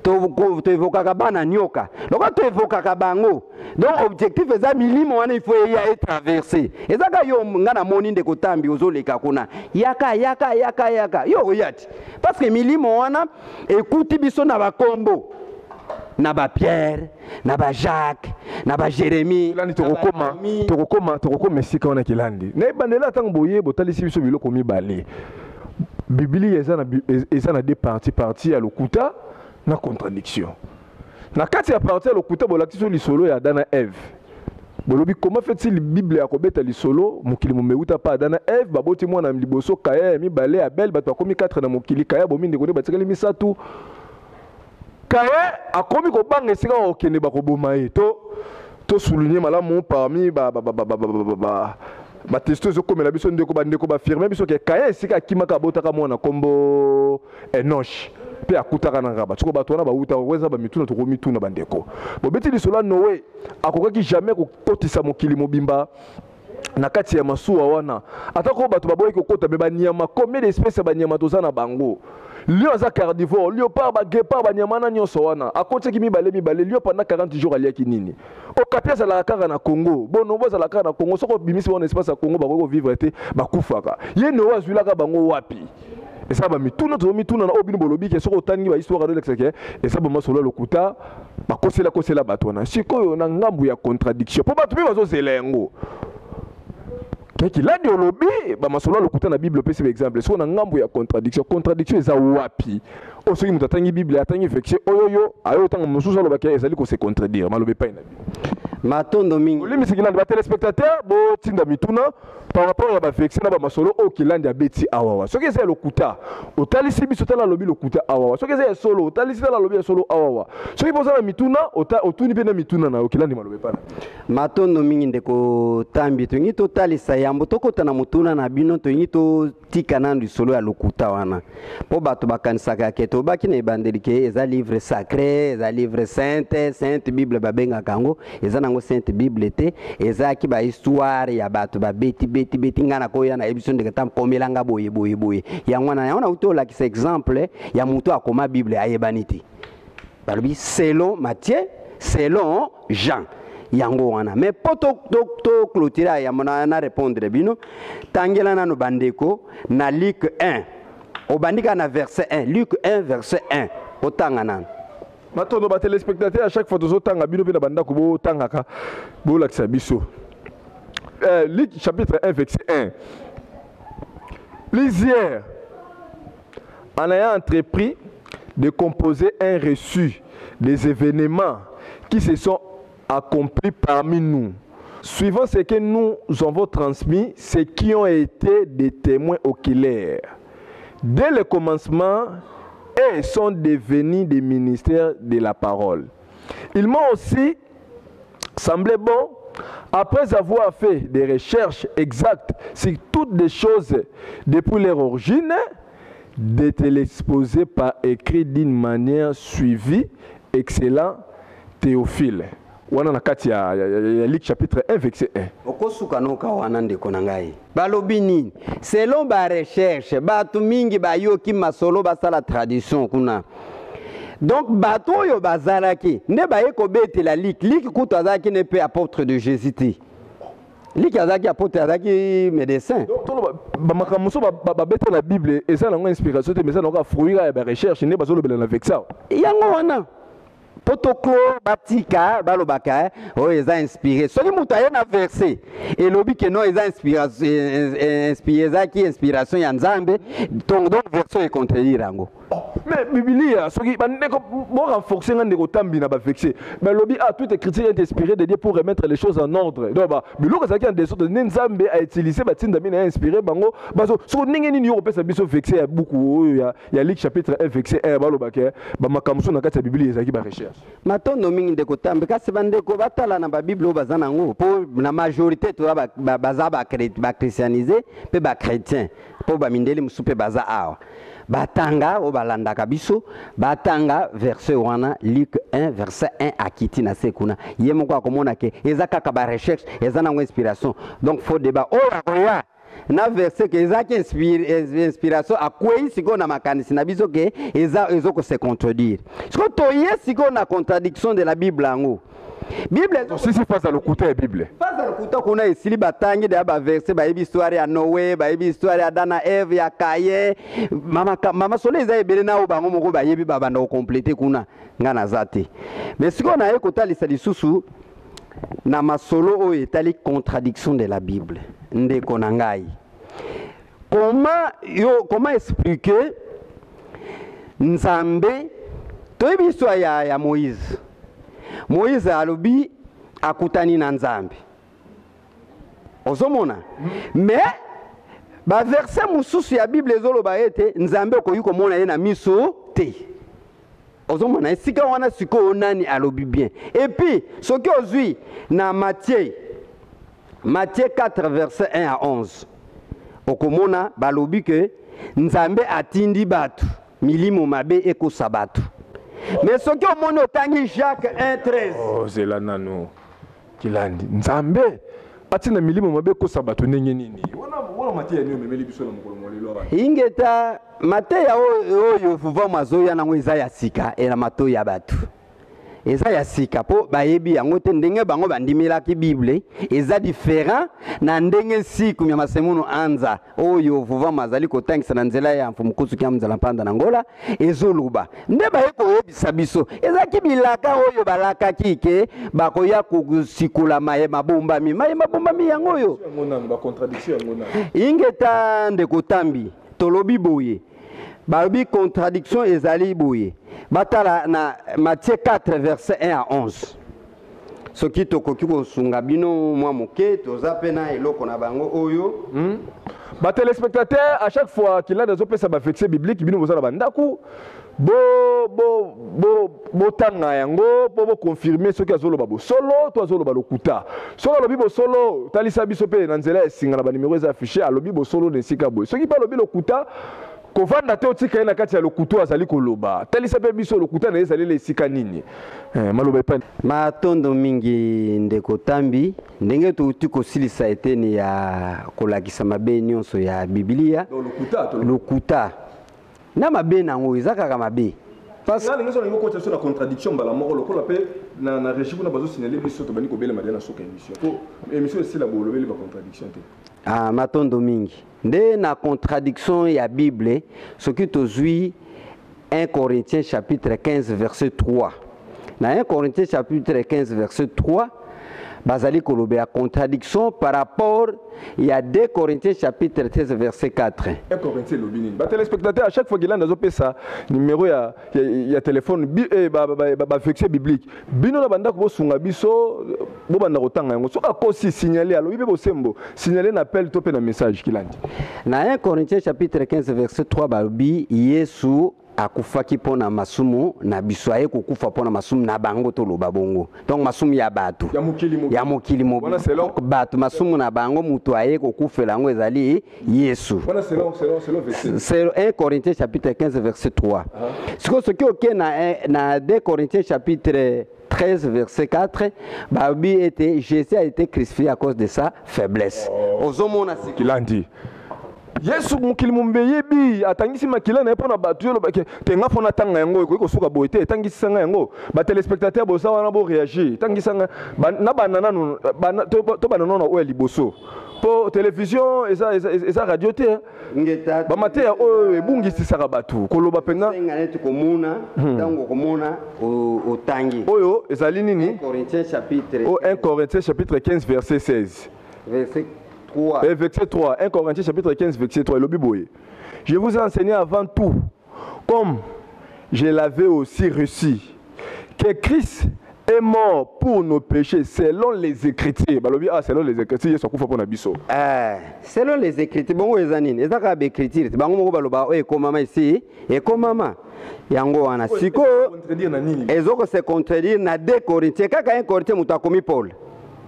toevokaka bana nyoka lokola toevokaka bango. Donc objectif eza milimo wana, il faut eya etraverse. Eza ka yo nga namoni ndeko Tambi ozoleka kuna, yaka, yaka, yaka, yaka, yo oya ti, parce que milimo wana ekuti biso na bakombo, na bapierre, na bajacques, na baJérémie. Kilandi, tokokoma esika wana. Kilandi, na ebandela ntango boye botalisi biso biloko mibale, Biblia eza na deux parties: partie ya lokuta na contradiction. Na kati ya partie ya lokuta, bolakisi biso lisolo ya Adam na Eve. Bolobi comment fait-il Bible ya kobeta lisolo mokili momeuta pa Adam na Eve, baboti mwana liboso Kaya, ya mibale Abel, bato bakomi 4 na mokili. Kaya bomi ndeko nde batikali misato. Kaya akomi kobanga esika kokende, bakoboma ye. To tosouligne malamu parmi batexte ezokomela biso, ndeko, bandeko bafirme biso ke Kaya esika akimaka, abotaka mwana nkombo Enosh, mpe akutaka na ngaba. Soko bato wana bauta eza bamituna, tokomituna. Bandeko, bobeti lisolo ya Noe, akokaki jamais kokotisa mokili mobimba na kati ya masuwa wana, atako bato baboyi kokota. Mais banyama, combien d'espèce ya banyama toza na bango? Lion aza carnivore, léopard, baguépard, banyama wana nyonso wana akotiaki mibale mibale. Lion pendant 40 jours aliaki nini? Okapi azalaka kaka na Congo, bonobo azalaka kaka na Congo. Soki obimisi wana espace ya Congo, bakoki kovivre te, bakufaka. Ye Noe azwilaka bango wapi? Eza bamituna tozomituna na oyo bino bolobi ke soki otangi bahistoire ado elakisa ke eza bamasolo ya lokuta, bakosela kosela bato wana. Sikoyo na ngambu ya contradiction, mpo bato mpe bazozela yango, Kilandi olobi bamasolo ya lokuta na Bible, opesi baexemple. Sikoyo na ngambu ya contradiction, contradiction eza wapi? Oyo soki moto atangi Bible, atangi verset oyo, yo ayo otanga mosusu, alobaki ezali kose contredire. Maloba epai na bino. Matondo mingi. Olimbisi Kilandi, batelespectateur botinda mituna par rapport ya baverset na bamasolo oyo Kilandi abeti awawa. Soki eza ya lokuta, otalisi biso, tala alobi lokuta awawa. Soki eza ya solo, otalisi, tala alobi ya solo awawa. Soki mpo oza na mituna, otuni mpe na mituna na yo. Kilandi, maloba epai na bino. Matondo mingi, ndeko Tambi. Tolingi totalisa yambo tokɔta na motuna na bino, tolingi totika nanu lisolo ya lokuta wana, mpo bato bakanisaka ke tobaki na ebandeli ke eza livre sacré, eza livre sainte, sainte Bible babengaka yango. Eza nango sainte Bible te, ezalaki bahistoire ya bato babeti beti beti. Ngai nakoya nayebi so ndeke ta komelanga boye boye boye. Yango wana, yango nauti olakisa exemple ya moto akoma Bible ayebani te. Balobi selon Matthieu, selon Jean, yango wana. Mais mpo toclôturer yango na répondre bino, tangela nano bandeko na Luc 1, obandi kaka na verset 1. Luc 1 verset 1, otanga nano. Matondo batelespectateur, à chaque fois tozotanga, bino mpe na bandako botangaka, bolakisa biso. Luc chapitre 1 verset 1: plusieurs, en ayant entrepris de composer un récit des événements qui se sont accomplis parmi nous, suivant ce que nous avons transmis, ceux qui ont été des témoins oculaires dès le commencement et sont devenus des ministères de la parole. Il m'a aussi semblé bon, après avoir fait des recherches exactes sur toutes les choses depuis leur origine, de te l'exposer par écrit d'une manière suivie, excellent Théophile. Wana na kati ya Luc chapitre 1 verset 1. Okosuka noka wana, ndeko na ngai. Balobi nini? Selon barecherche, bato mingi bayoki masolo, basala tradition kuna. Donc bato oyo bazalaki nde baye kobetela Luc. Luc kutu azalaki ne mpe apôtre de Jésus te. Luc azalaki apôtre, azalaki médecin. Donc toloba bamakambo mosusu babetela Bible eza nango inspiration te, mais eza nango fruit ya barecherche nde bazolobela na verset. Yango wana mpo toklo batika balobaka oyo eza inspiré. Soki moto aye na verset elobi ke non, eza inspiré, ezalaki inspiration ya Nzambe, donc verset econtredire yango. Mais Bibilia, soki bandeko borenforce nga, ndeko Tambi, na baverset balobi: ah, toute écriture est inspirée de Dieu pour remettre les choses en ordre. Donc biloko ezalaki en désordre nde Nzambe autiliser batindami na ye, inspiré bango bazo. Soko ndenge nini yo kopesa biso verset ya buku oyo ya Luc chapitre 1 verset 1, balobaka bamakambo so na kati ya Biblia ezalaki barecherche? Matondo mingi, ndeko Tambi. Kasi bandeko batala na babible oyo baza nango, mpo na majorité toza baza bachristianisé mpe bachrétien, mpo bamindeli mosusu mpe baza awa. Batanga oyo balandaka biso, batanga verset wana, Luc 1 verset 1. Akiti na se kuna, ye moko akomona ke eza kaka barecherche, eza nango inspiration. Donc faux débat oyo akoya na verset ke ezalaki inspiration, akwei sikoyo na makanisi na biso ke eza ezokose contredire. Sikoyo toye sikoyo na contradiction de la Bible. Yango Bible Tosisi face ya lokuta ya Bible. Face ya lokuta kuna esili. Batangi deya baverset, bayebi histoire ya Noé, bayebi histoire ya Adam na Eve, ya Kaye, mama solo eza ebele na oyo bango moko bayebi, babanda kocompléter kuna. Nga naza te, mais sikoyo naye kotalisa lisusu na masolo oyo etali contradiction de la Bible. Ndeko na ngai, comment yo, comment expliquer Nzambe? Toyebi histoire ya Moïse. Moïse alobi akutani na Nzambe, ozomona. Mais baverset mosusu ya Bible ezoloba ete Nzambe okoki komona ye na miso te. Ozomona esika wana sikoyo nani alobi bien? Et puis soki ozwi na Matthieu 4 verset 1 à 11, okomona balobi ke Nzambe atindi bato milimo mabe ekosa bato. Mais soki omoni, otangi Jacques 1 13. Oh, zela nano, Kilandi. Nzambe atina milimo mabe ekosa bato ndenge nini? Wana mateya nini omemeli biso na mokolo molelo wana? Ingeta. Mateya oyo vuvamu azoya nango eza ya sika e na matoi ya bato. Eza ya sika mpo bayebi yango te. Ndenge bango bandimelaki Bible eza différent na ndenge Nsiku ya Masemunu Anza oyo Vuvama azali kotangisa na nzela ya Mfumu Kusu Kia Nzala Mpanda na Ngola ezoloba. Nde baye koyebisa biso ezalaki bilaka oyo balakaki ke bakoya kosikola maye mabombami. Maye mabombami yango oyo. Yango nanu, ba contradiction yango nanu. Ingeta ndeko Tambi, tolobi boye. Balobi contradiction ezali boye. Batala na Matthieu 4 verset 1 à 11. Soki tokoki kosunga bino mwa moke, toza pe na eloko na bango oyo. Ba téléspectateurs, à chaque fois qu'il a des opesa ba verset biblique, bino bozala ba ndaku, bo bo bo botanga yango po bo confirmer soki azoloba bosolo to azoloba lokuta. Soki alobi bosolo, talisa biso pe na nzela ya singa na ba numéro eza affiché, alobi bosolo na esika boye. Soki pa alobi lokuta, kovanda te otika ye na kati ya lokuta azali koloba. Talisa pe biso lokuta na ezali le esika nini. Maloba epai. Matondo mingi ndeko Tambi, ndenge touti kosilisa eteni ya kolakisa mabe nyonso ya Biblia. Donc, lokuta, to lokuta. Na mabe nango eza kaka mabe. Parce que nga nalingi kokota biso na contradiction mbala moko lokola pe na régie kuna bazo signaler biso tobandi kobelema deja na suka émission. Po émission esila bolobeli ba contradiction te. Ah, matondo mingi. Nde na contradiction ya Bible, soki tozwi 1 Corinthiens chapitre 15 verset 3. Na 1 Corinthiens chapitre 15 verset 3, bazali kolobela contradiction par rapport ya 2 Corinthiens chapitre 13 verset 4. 1 Corinthiens elobi nini? Ba téléspectateurs, à chaque fois qu'il azopesa numéro ya téléphone, bi, eh, ba, ba, ba, ba, ba verset biblique. Bino na banda ko sunga biso, bo banda kotanga yango. Soki akosi signaler, alobi pe bosembo, signaler na appel to pe na message Kilandi. Na 1 Corinthiens chapitre 15 verset 3 balobi Yesu akufaki pona masumu na biso, aye kokufa pona masumu na bango, toloba bongo. Donc masumu ya bato. Ya mokili mobimba. Ya mokili mobimba. Wana selon Donc, bato masumu na bango, moto aye kokufela yango ezali Yesu. Wana selon, selon, selon verset. Selon 1 Corinthiens chapitre 15 verset 3. Sikoyo soki oke na 2 Corinthiens chapitre 13 verset 4, babi ete Jésus a été crucifié à cause de sa faiblesse. Oh. Ozomona sikoyo. Kilandi. Yesu mokili mombe yebi atangisi makila na ye mpona bato, yo olobaki te nga mpo natanga yango ekoki kosuka boye te, etangisisa nga yango. Ba téléspectateurs boza wana bo réagir, etangisa nga. Ba, na banda nanu, ba, na, to, to banda nanu na oyo ya liboso. Po télévision eza radio te, hein. Ngeta, Ba mateya oyo ebungisisaka bato koloba mpenza. Senga neti komona, ntango okomona, otangi. Oyo ezali nini? 1 Corinthiens chapitre Oyo 1 Corinthiens chapitre 15 verset 16. Verset 3. Et verset 3. 1 Corinthiens chapitre 15 verset 3. Elobi boye. Je vous ai enseigné avant tout, comme je l'avais aussi reçu, que Christ est mort pour nos péchés selon les Écritures. Balobi, ah, selon les Écritures, Yesu akufa pona biso. Selon les Écritures, bongo eza nini? Eza kaka ba Écritures. Bango moko baloba, oyo ekomama ici, ekomama. Yango wana. Oyo Sikoyo, ezo contredire na nini? ezo ko se contredire na 2 Corinthiens. Kaka 1 Corinthiens moto akomi Paul.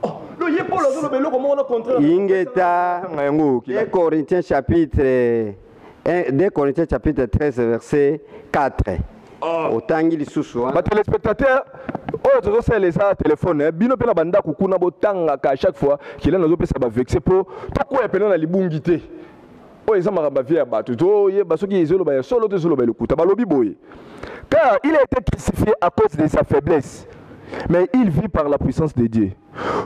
Oh, lo ye Paul azoloba eloko moko na contraire. Ingeta. Tanga yango, okila. 2 Corinthiens chapitre 1, 2 Corinthiens chapitre 13 verset 4. Oh. Otangi lisusu wana. Ba téléspectateurs, oyo tozosala eza téléphone, hein. Bino pe na bandako kuna botangaka à chaque fois qu'il a nazopesa ba vexé po tokoya pena na libungi te. Oyo eza makambo ya vie ya bato. Toyeba soki ezoloba ya solo to ezoloba ya lokuta. Balobi boye. Car il a été crucifié à cause de sa faiblesse, mais il vit par la puissance de Dieu.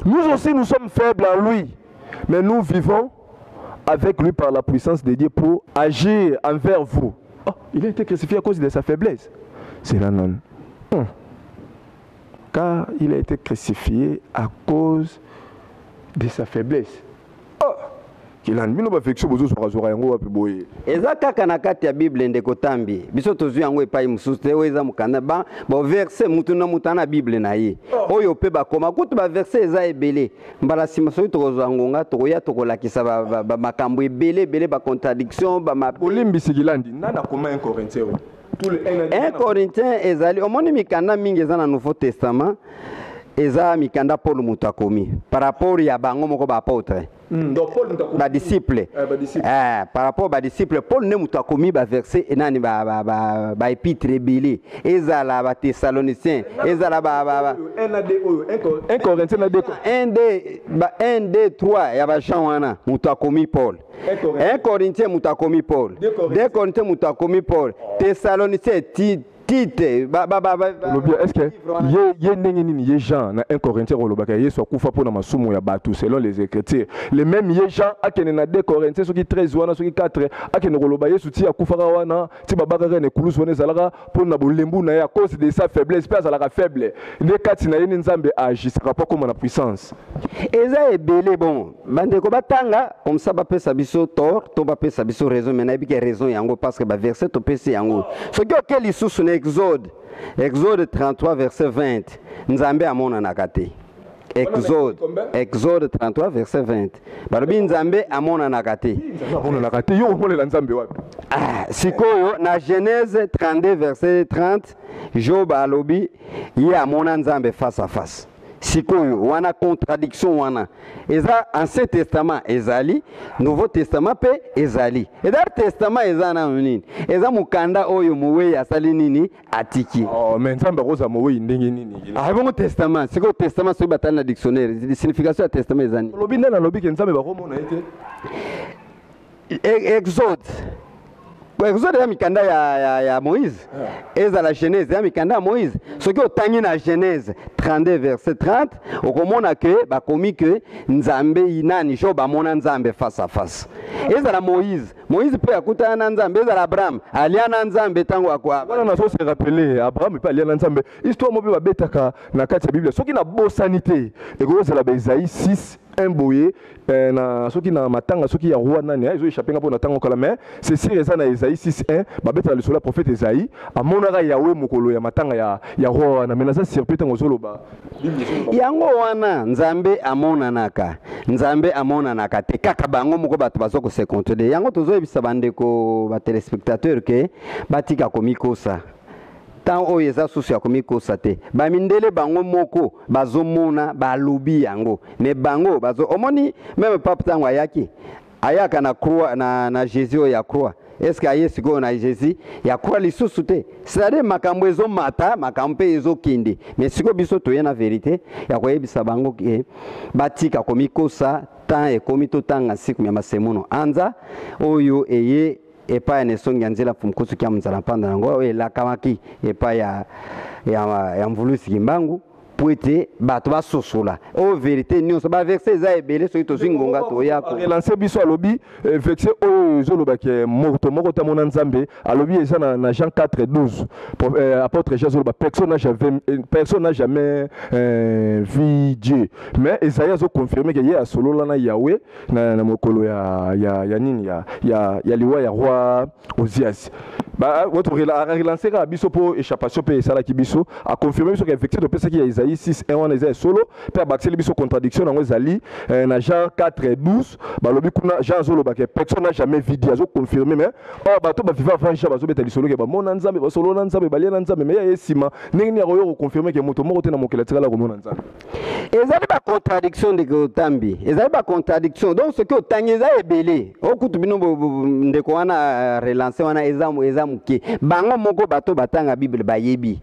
Nous aussi nous sommes faibles en lui, mais nous vivons avec lui par la puissance de Dieu pour agir envers vous. Oh, il a été crucifié à cause de sa faiblesse. C'est là non. Car il a été crucifié à cause de sa faiblesse. Oh, qu'il a mis nos affections, bozo zora zora yango wapi boye. Eza kaka na kati ya Bible ndeko Tambi. Biso tozwi yango epai mosusu te, oyo eza mokanda ba, bo verset mutu na mutu ana Bible na ye. Oh. Oyo pe bakoma kutu ba verset eza ebele. Mbala sima soki tokozwa ngonga tokoya tokolakisa ba makambo ebele ebele, ba contradiction, ba ma- Olimbisi Kilandi, nana koma 1 Corinthiens oyo? Tout le un na 1 Corinthiens ezali, omoni mikanda mingi eza na Nouveau Testament, eza mikanda Paul moto akomi par rapport ya bango moko ba apôtre. Donc Paul moto akomi. Ba disciple. Ba disciple. Par rapport ba disciple, Paul nde moto akomi ba verset nani ba épître ebele. Ezala ba Thessaloniciens, ezala ba, ba, ba. 1 na 2 oyo, 1 Corinthiens na 2 1, 2, ba, 1, 2, 3 ya ba Jean wana moto akomi Paul. 1 Corinthiens. 1 Corinthiens moto akomi Paul. 2 Corinthiens. 2 Corinthiens moto akomi Paul. Thessaloniciens, Tite Olobi est-ce que ye ndenge nini ye Jean na 1 Corinthiens kolobaka Yesu akufa mpo na masumu ya bato selon les Écritures, le même ye Jean akende na 2 Corinthiens soki 13 wana, soki 4, akende koloba Yesu ti akufaka wana, ti babakaka na ekulusu wana, ezalaka mpo na bolembu na ye, à cause de sa faiblesse, mpe azalaka faible nde kati na ye nde Nzambe agisaka mpo akóma na puissance. Eza ebele. Bon, bandeko batanga comme ça, bapesa biso tort to bapesa biso raison, mais nayebi ke raison yango, parce que baverset topesi yango. Soki oke lisusu na Exode 33 verset 20, Nzambe amonanaka te. Exode 33 verset 20, balobi Nzambe amonanaka te. Amonanaka te, yo omonela Nzambe wapi? Ah, sikoyo na Genèse 32 verset 30, Job alobi ye amona Nzambe face à face. Sikoyo wana contradiction wana eza Ancien Testament, ezali Nouveau Testament mpe ezali. Ezali testament, eza nano nini? Eza mokanda oyo mowei asali nini? Atiki. Oh, mais Nzambe akozala mowei ndenge nini? Ah, bongo testament, sikoyo testament, soki batali na dictionnaire, signification ya testament eza nini? Olobi nde nalobi ke Nzambe bakomona ye te. Exode eza mikanda ya Moïse. Ezala Genèse, eza mikanda ya Moïse. Soki otangi na Genèse 32 verset 30, okomona ke bakomi ke Nzambe nani, Job amona Nzambe face à face. Ezala Moïse, Moïse mpe akutana na Nzambe. Ezala Abraham, alia na Nzambe ntango akwa. Wana nazo se rappeler, Abraham mpe alia na Nzambe. Histoire moko mpe babetaka na kati ya Bible, soki nabosani te, ekozala ba Esaïe 6 1 boye, na soki na matanga soki ya roi nani, ezo échapper nga mpo na ntango kala, mais c'est sûr eza na Esaïe 6 1. Babetaka lisolo ya prophète Esaïe amonaka Yawe mokolo ya matanga ya roi wana, mais naza surpris ntango ozoloba. Yango wana Nzambe amonanaka, Nzambe amonanaka te. Kaka bango moko bato baza kose contredire. Yango tozoyebisa bandeko batéléspectateur ke batika komikosa. Ntango oyo eza susu ya komikosa te. Bamindele bango moko bazomona, balobi yango, mais bango bazo omoni même pape ntango ayaki, ayaka na croix, na Jésus oyo ya croix. Est ce que aye sikoyo na Jésus ya croix lisusu te? C'est-à-dire makambo ezomata, makambo mpe ezokende. Mais sikoyo biso toye na vérité ya koyebisa bango ke batika komikosa. Temps ekomi totanga siku ya masemono anza oyo eye epai ya nesongi ya nzela mfumukusu kia nzala mpanda yango oyo elakamaki epai ya Mvulusi Kimbangu, po ete bato basosola oyo vérité nyonso. Baverset eza ebele, soki tozwi ngonga toya. Relance biso. Alobi verset oyo ezolobaki moto moko te amona Nzambe, alobi eza na Jean 4 12. Apôtre Jean azoloba personne n'a jamais vu Dieu, mais Esaïe azoconfirme ke ye asolola na Yahweh na mokolo ya nini ya liwa ya roi Ozias. Relance kaka biso mpo échappation mpe esalaki biso. Aconfirme biso ke verset topesaki ya Esaïe 6 1 wana eza ya solo, mpe abakiseli biso contradiction yango ezali na Jean 4 12. Balobi kuna Jean azoloba ke personne n'a jamais vu Dieu, azoconfirme, mais or bato baviva avant Jean bazobeta lisolo ke bamona Nzambe, basolo na Nzambe, balia na Nzambe. Mais ya ye nsima, ndenge nini akoyo koconfirme ke moto moko te na mokili atikala komona Nzambe? Ezali bacontradiction, ndeko Otambi, ezali bacontradiction. Donc soki otangi, eza ebele. Okutu bino ndeko wana relance wana eza moke. Bango moko bato batanga Bible bayebi.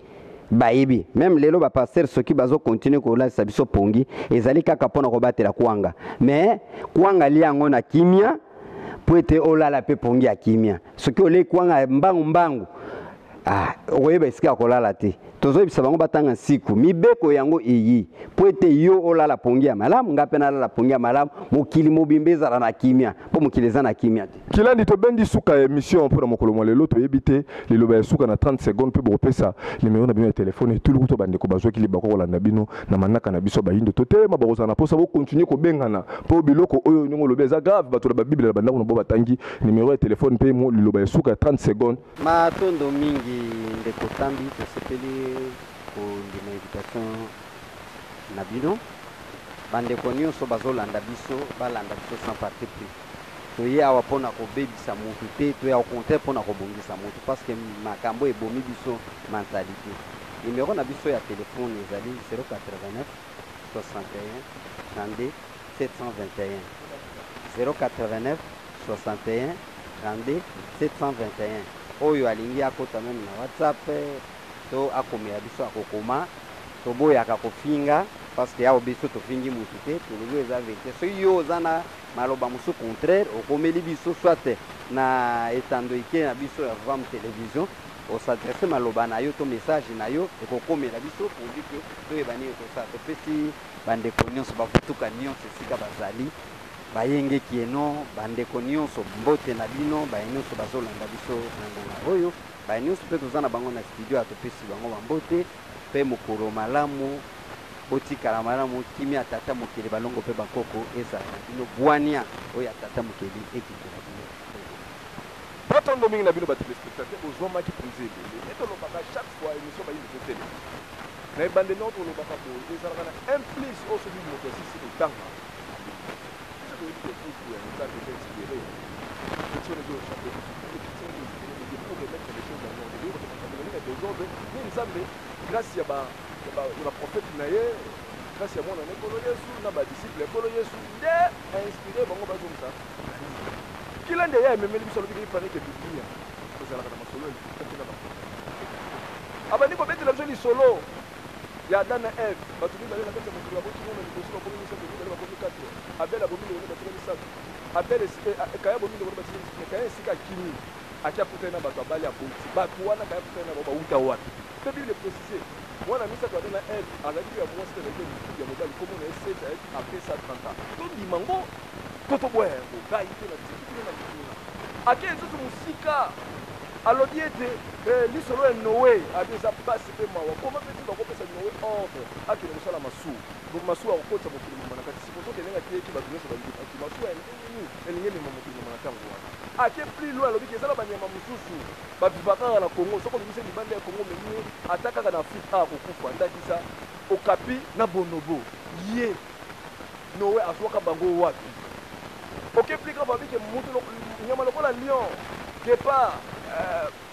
Même lelo bapasteur soki bazokontinue kolalisa biso pongi, ezali kaka mpona kobatela kwanga. Mais kwanga lia yango na kimia po ete olala mpe pongi ya kimia. Soki olei kwanga mbangu mbangu, ah, okoyeba esika ya kolala te. Tozoyebisa bango batanga nsiku mibeko yango eyi po ete yo olala pongi ya malamu, nga mpe nalala pongi ya malamu, mokili mobimba ezala na kimia, mpo mokili eza na kimia te. Kilandi, tobendi suka ya émission mpona mokolo mwa lelo. Toyebi te liloba ya suka na 30 seconde, mpe bokopesa nimero na bino ya telefone etuli kuta bandeko bazwaki libako kolanda bino na manaka na biso bayindo totelema, bakozala na mposa bokontinue kobengana mpo biloko oyo ndenge olobi eza grave. Bato na babible na bandako na bo batangi nimero ya telefone mpe mo liloba ya suka ya 30 seconde. Matondo mingi, ndeko Tambi. Tosepeli kondima invitation na bino. Bandeko nyonso bazolanda biso, balanda biso sans parti pris. Toye awa mpona kobebisa mutu te, toya au contraire mpona kobongisa mutu, parce que makambo ebomi biso mentalité. Numero na biso ya telefone ezali 089 61 32 721, 089 61 32 721. Oyo alingi akota même na WhatsApp to akomela biso, akokoma. Toboyaka kofinga, parce que awa biso tofingi mutu te, tolobi eza vérité. Soki yo oza na maloba mosusu contraire, okomeli biso soit na etando ike na biso ya Vam Télévision. Os'adresse maloba na yo to message na yo ekokomela biso pourvu que toyeba nini tosala. Topesi bandeko nionso bavutuka nionso esika bazali bayenge kieno bandeko nionso mbote na bino baye nionso bazolanda biso na ngonga oyo baye nionso pe toza na bango na studio topesi bango ba mbote pe mokolo malamu botikala malamu kimia ya tata mokeli balongo pe bakoko ezala na bino bwania oyo ya tata mokeli ekitela bino. Matondo mingi na bino ba telespectateurs bozwamaki penza ebele nde tolobaka chaque fois emission bayimbi totelema na ebandeli nango tolobaka boye ezalaka na un plus oyo soki moto asilisi kotanga alingi biso toyebi ke buku ya nzambe eza inspire écriture wana ezo echappe biso te écriture wana inspire de Dieu pour remettre les choses en ordre toyeba ke makambo ezali na desordre nde nzambe grâce ya ba ya ba ya ba prophète na ye grâce ya mwana na ye nkolo yesu na ba disciples ya nkolo yesu nde a inspire bango bazongisa na nini Kilandi aya ememeli biso alobi ke il parait que biblia ezalaka na masolo ya lokuta te na ba abandi kobetela biso lisolo ya Adam na Eve bato mibale na kati ya mokili baboti mwana liboso bakomi misato mibale bakomi 4 Abel abomi ndeko ne batikali misato Abel Kaye abomi ndeko ne batikali misato mais Kaye esika akimi ake akutani na bato abali aboti bato wana Kaye akutani na bango bawuta wapi mpe Bible eprecise mwana misato Adam na Eve azalaki mpe ya mwasi te azalaki mpe ya mobali kombo na ye Seth ayaki après 130 ans tondima ngo To toboya yango? Ngai te, natiki bino na mituna. Akei lisusu mosika, alobi ete, eh, lisolo ya Noe, abi eza pasi pe mawa. Koma pe ti bakopesa Noe ordre akende kosala masuwa. Donc masuwa akokotisa mokili mobimba na kati. Supposons que ndenge ateyeki bato nionso bandimaki, masuwa ya ndenge nini elingi emema mokili mobimba na tango wana? Ake plus loin, alobi ke eza na banyama mosusu ba vivaka kaka na Congo, soki obimisi ye libanda ya Congo omemi ye ata kaka na Afrique awa akokufa. Ndakisa okapi na bonobo. Ye. Noe azuaka bango wapi? Ok plus grave abi ke mutu nyama lokola lion, guepard,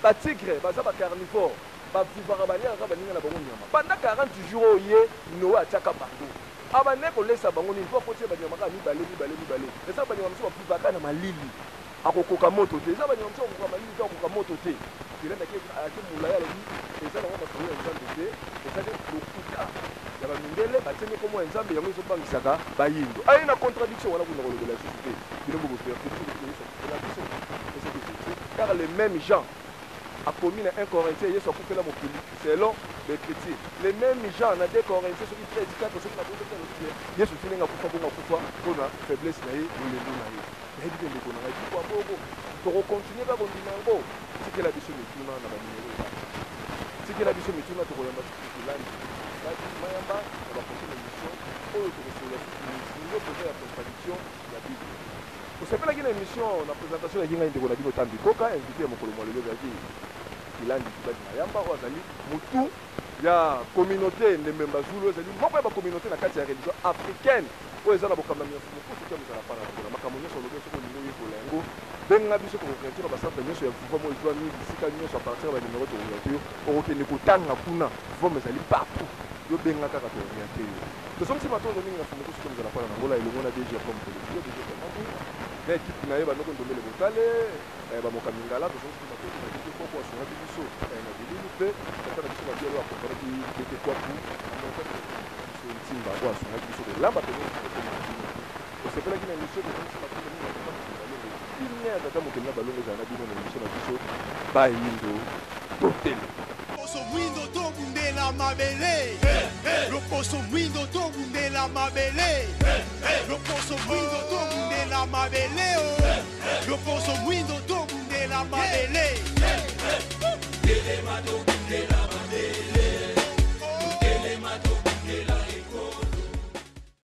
ba tigre baza ba carnivore ba vivaka baliaka kaka baninga na bango nyama pendant 40 jours oyo ye Noe atiaka bango abandaki kolesa bango nini po akotisa ba nyama kaka mibale mibale mibale eza ba nyama mosusu ba vivaka na malili akokoka moto te eza ba nyama mosusu akokoka malili te akokoka moto te Yolande ake ake mulayi alobi eza nango masolo ya nzambe te eza nde lokuta ya ba mindele batie nde kombo ya nzambe yango ezo bangisaka ba yindo aye na contradiction wana kuna kolobela lisusu te bino bo boperte biso tokoki koyesa biso eza verite car les mêmes gens akomi na 1 Corinthiens Yesu akufela mokili selon l'ecriture les mêmes gens na 2 Corinthiens soki 13 4 soki na boso te alobi ke Yesu ti ndenge akufa bongo akufa mpona faiblesse na ye lolendo na ye nayebi te ndeko na ngai pourquoi bongo toko continuer kaka kondima yango Tikela biso mituna na ba numero eza awa. Tikela biso mituna tokoyamba susu Kilandi Kadi Mayamba na ba prochaine emission oyo tokosolola susu mozindo penza ya contradiction ya bible. Osepelaki na emission na presentation elaki ngai ndeko na bino Tambi Koka, invite ya mokolo mwa lelo ezalaki Kilandi Kibadi Mayamba oyo azali mutu ya communaute Ndembemba Zulu ezali moko ya ba communaute na kati ya religion africaine oyo eza na bokambami ya Mfumu Nkusu Kiamu ezala pana na makambo nionso olobi soki olingi oyekola yango benga biso toko orienter yo na ba centre nionso ya Vuvam oyo ezuami bisika nionso à partir ya ba numero toko orienter yo okokende kotanga kuna Vuvam ezali partout yo benga kaka to orienter yo tozongisi matondo mingi na Mfumu Nkusu Kiamu ezala pana na Angola elongo na DG From Television DG Kamabu na equipe na ye ba noko Ndombele Botale eh, ba Mokambi Ngala tozongisi matondo na DG Kwako asungaki biso eh, na bilili pe tata na biso Mabialo akompanaki DT Kwaku na montage biso Ntimba oyo asungaki biso kolamba pene ekoma na bino. Osepelaki na emission tozongisi matondo mingi na tata mokili balongo. Kimia ya tata mokili na balongo ezala na bino na emission na biso Bayindo Totelema. Loposo mwindo tobundela mabele Loposo mwindo tobundela mabele Loposo mwindo tobundela mabele oh Loposo mwindo tobundela mabele Telema to.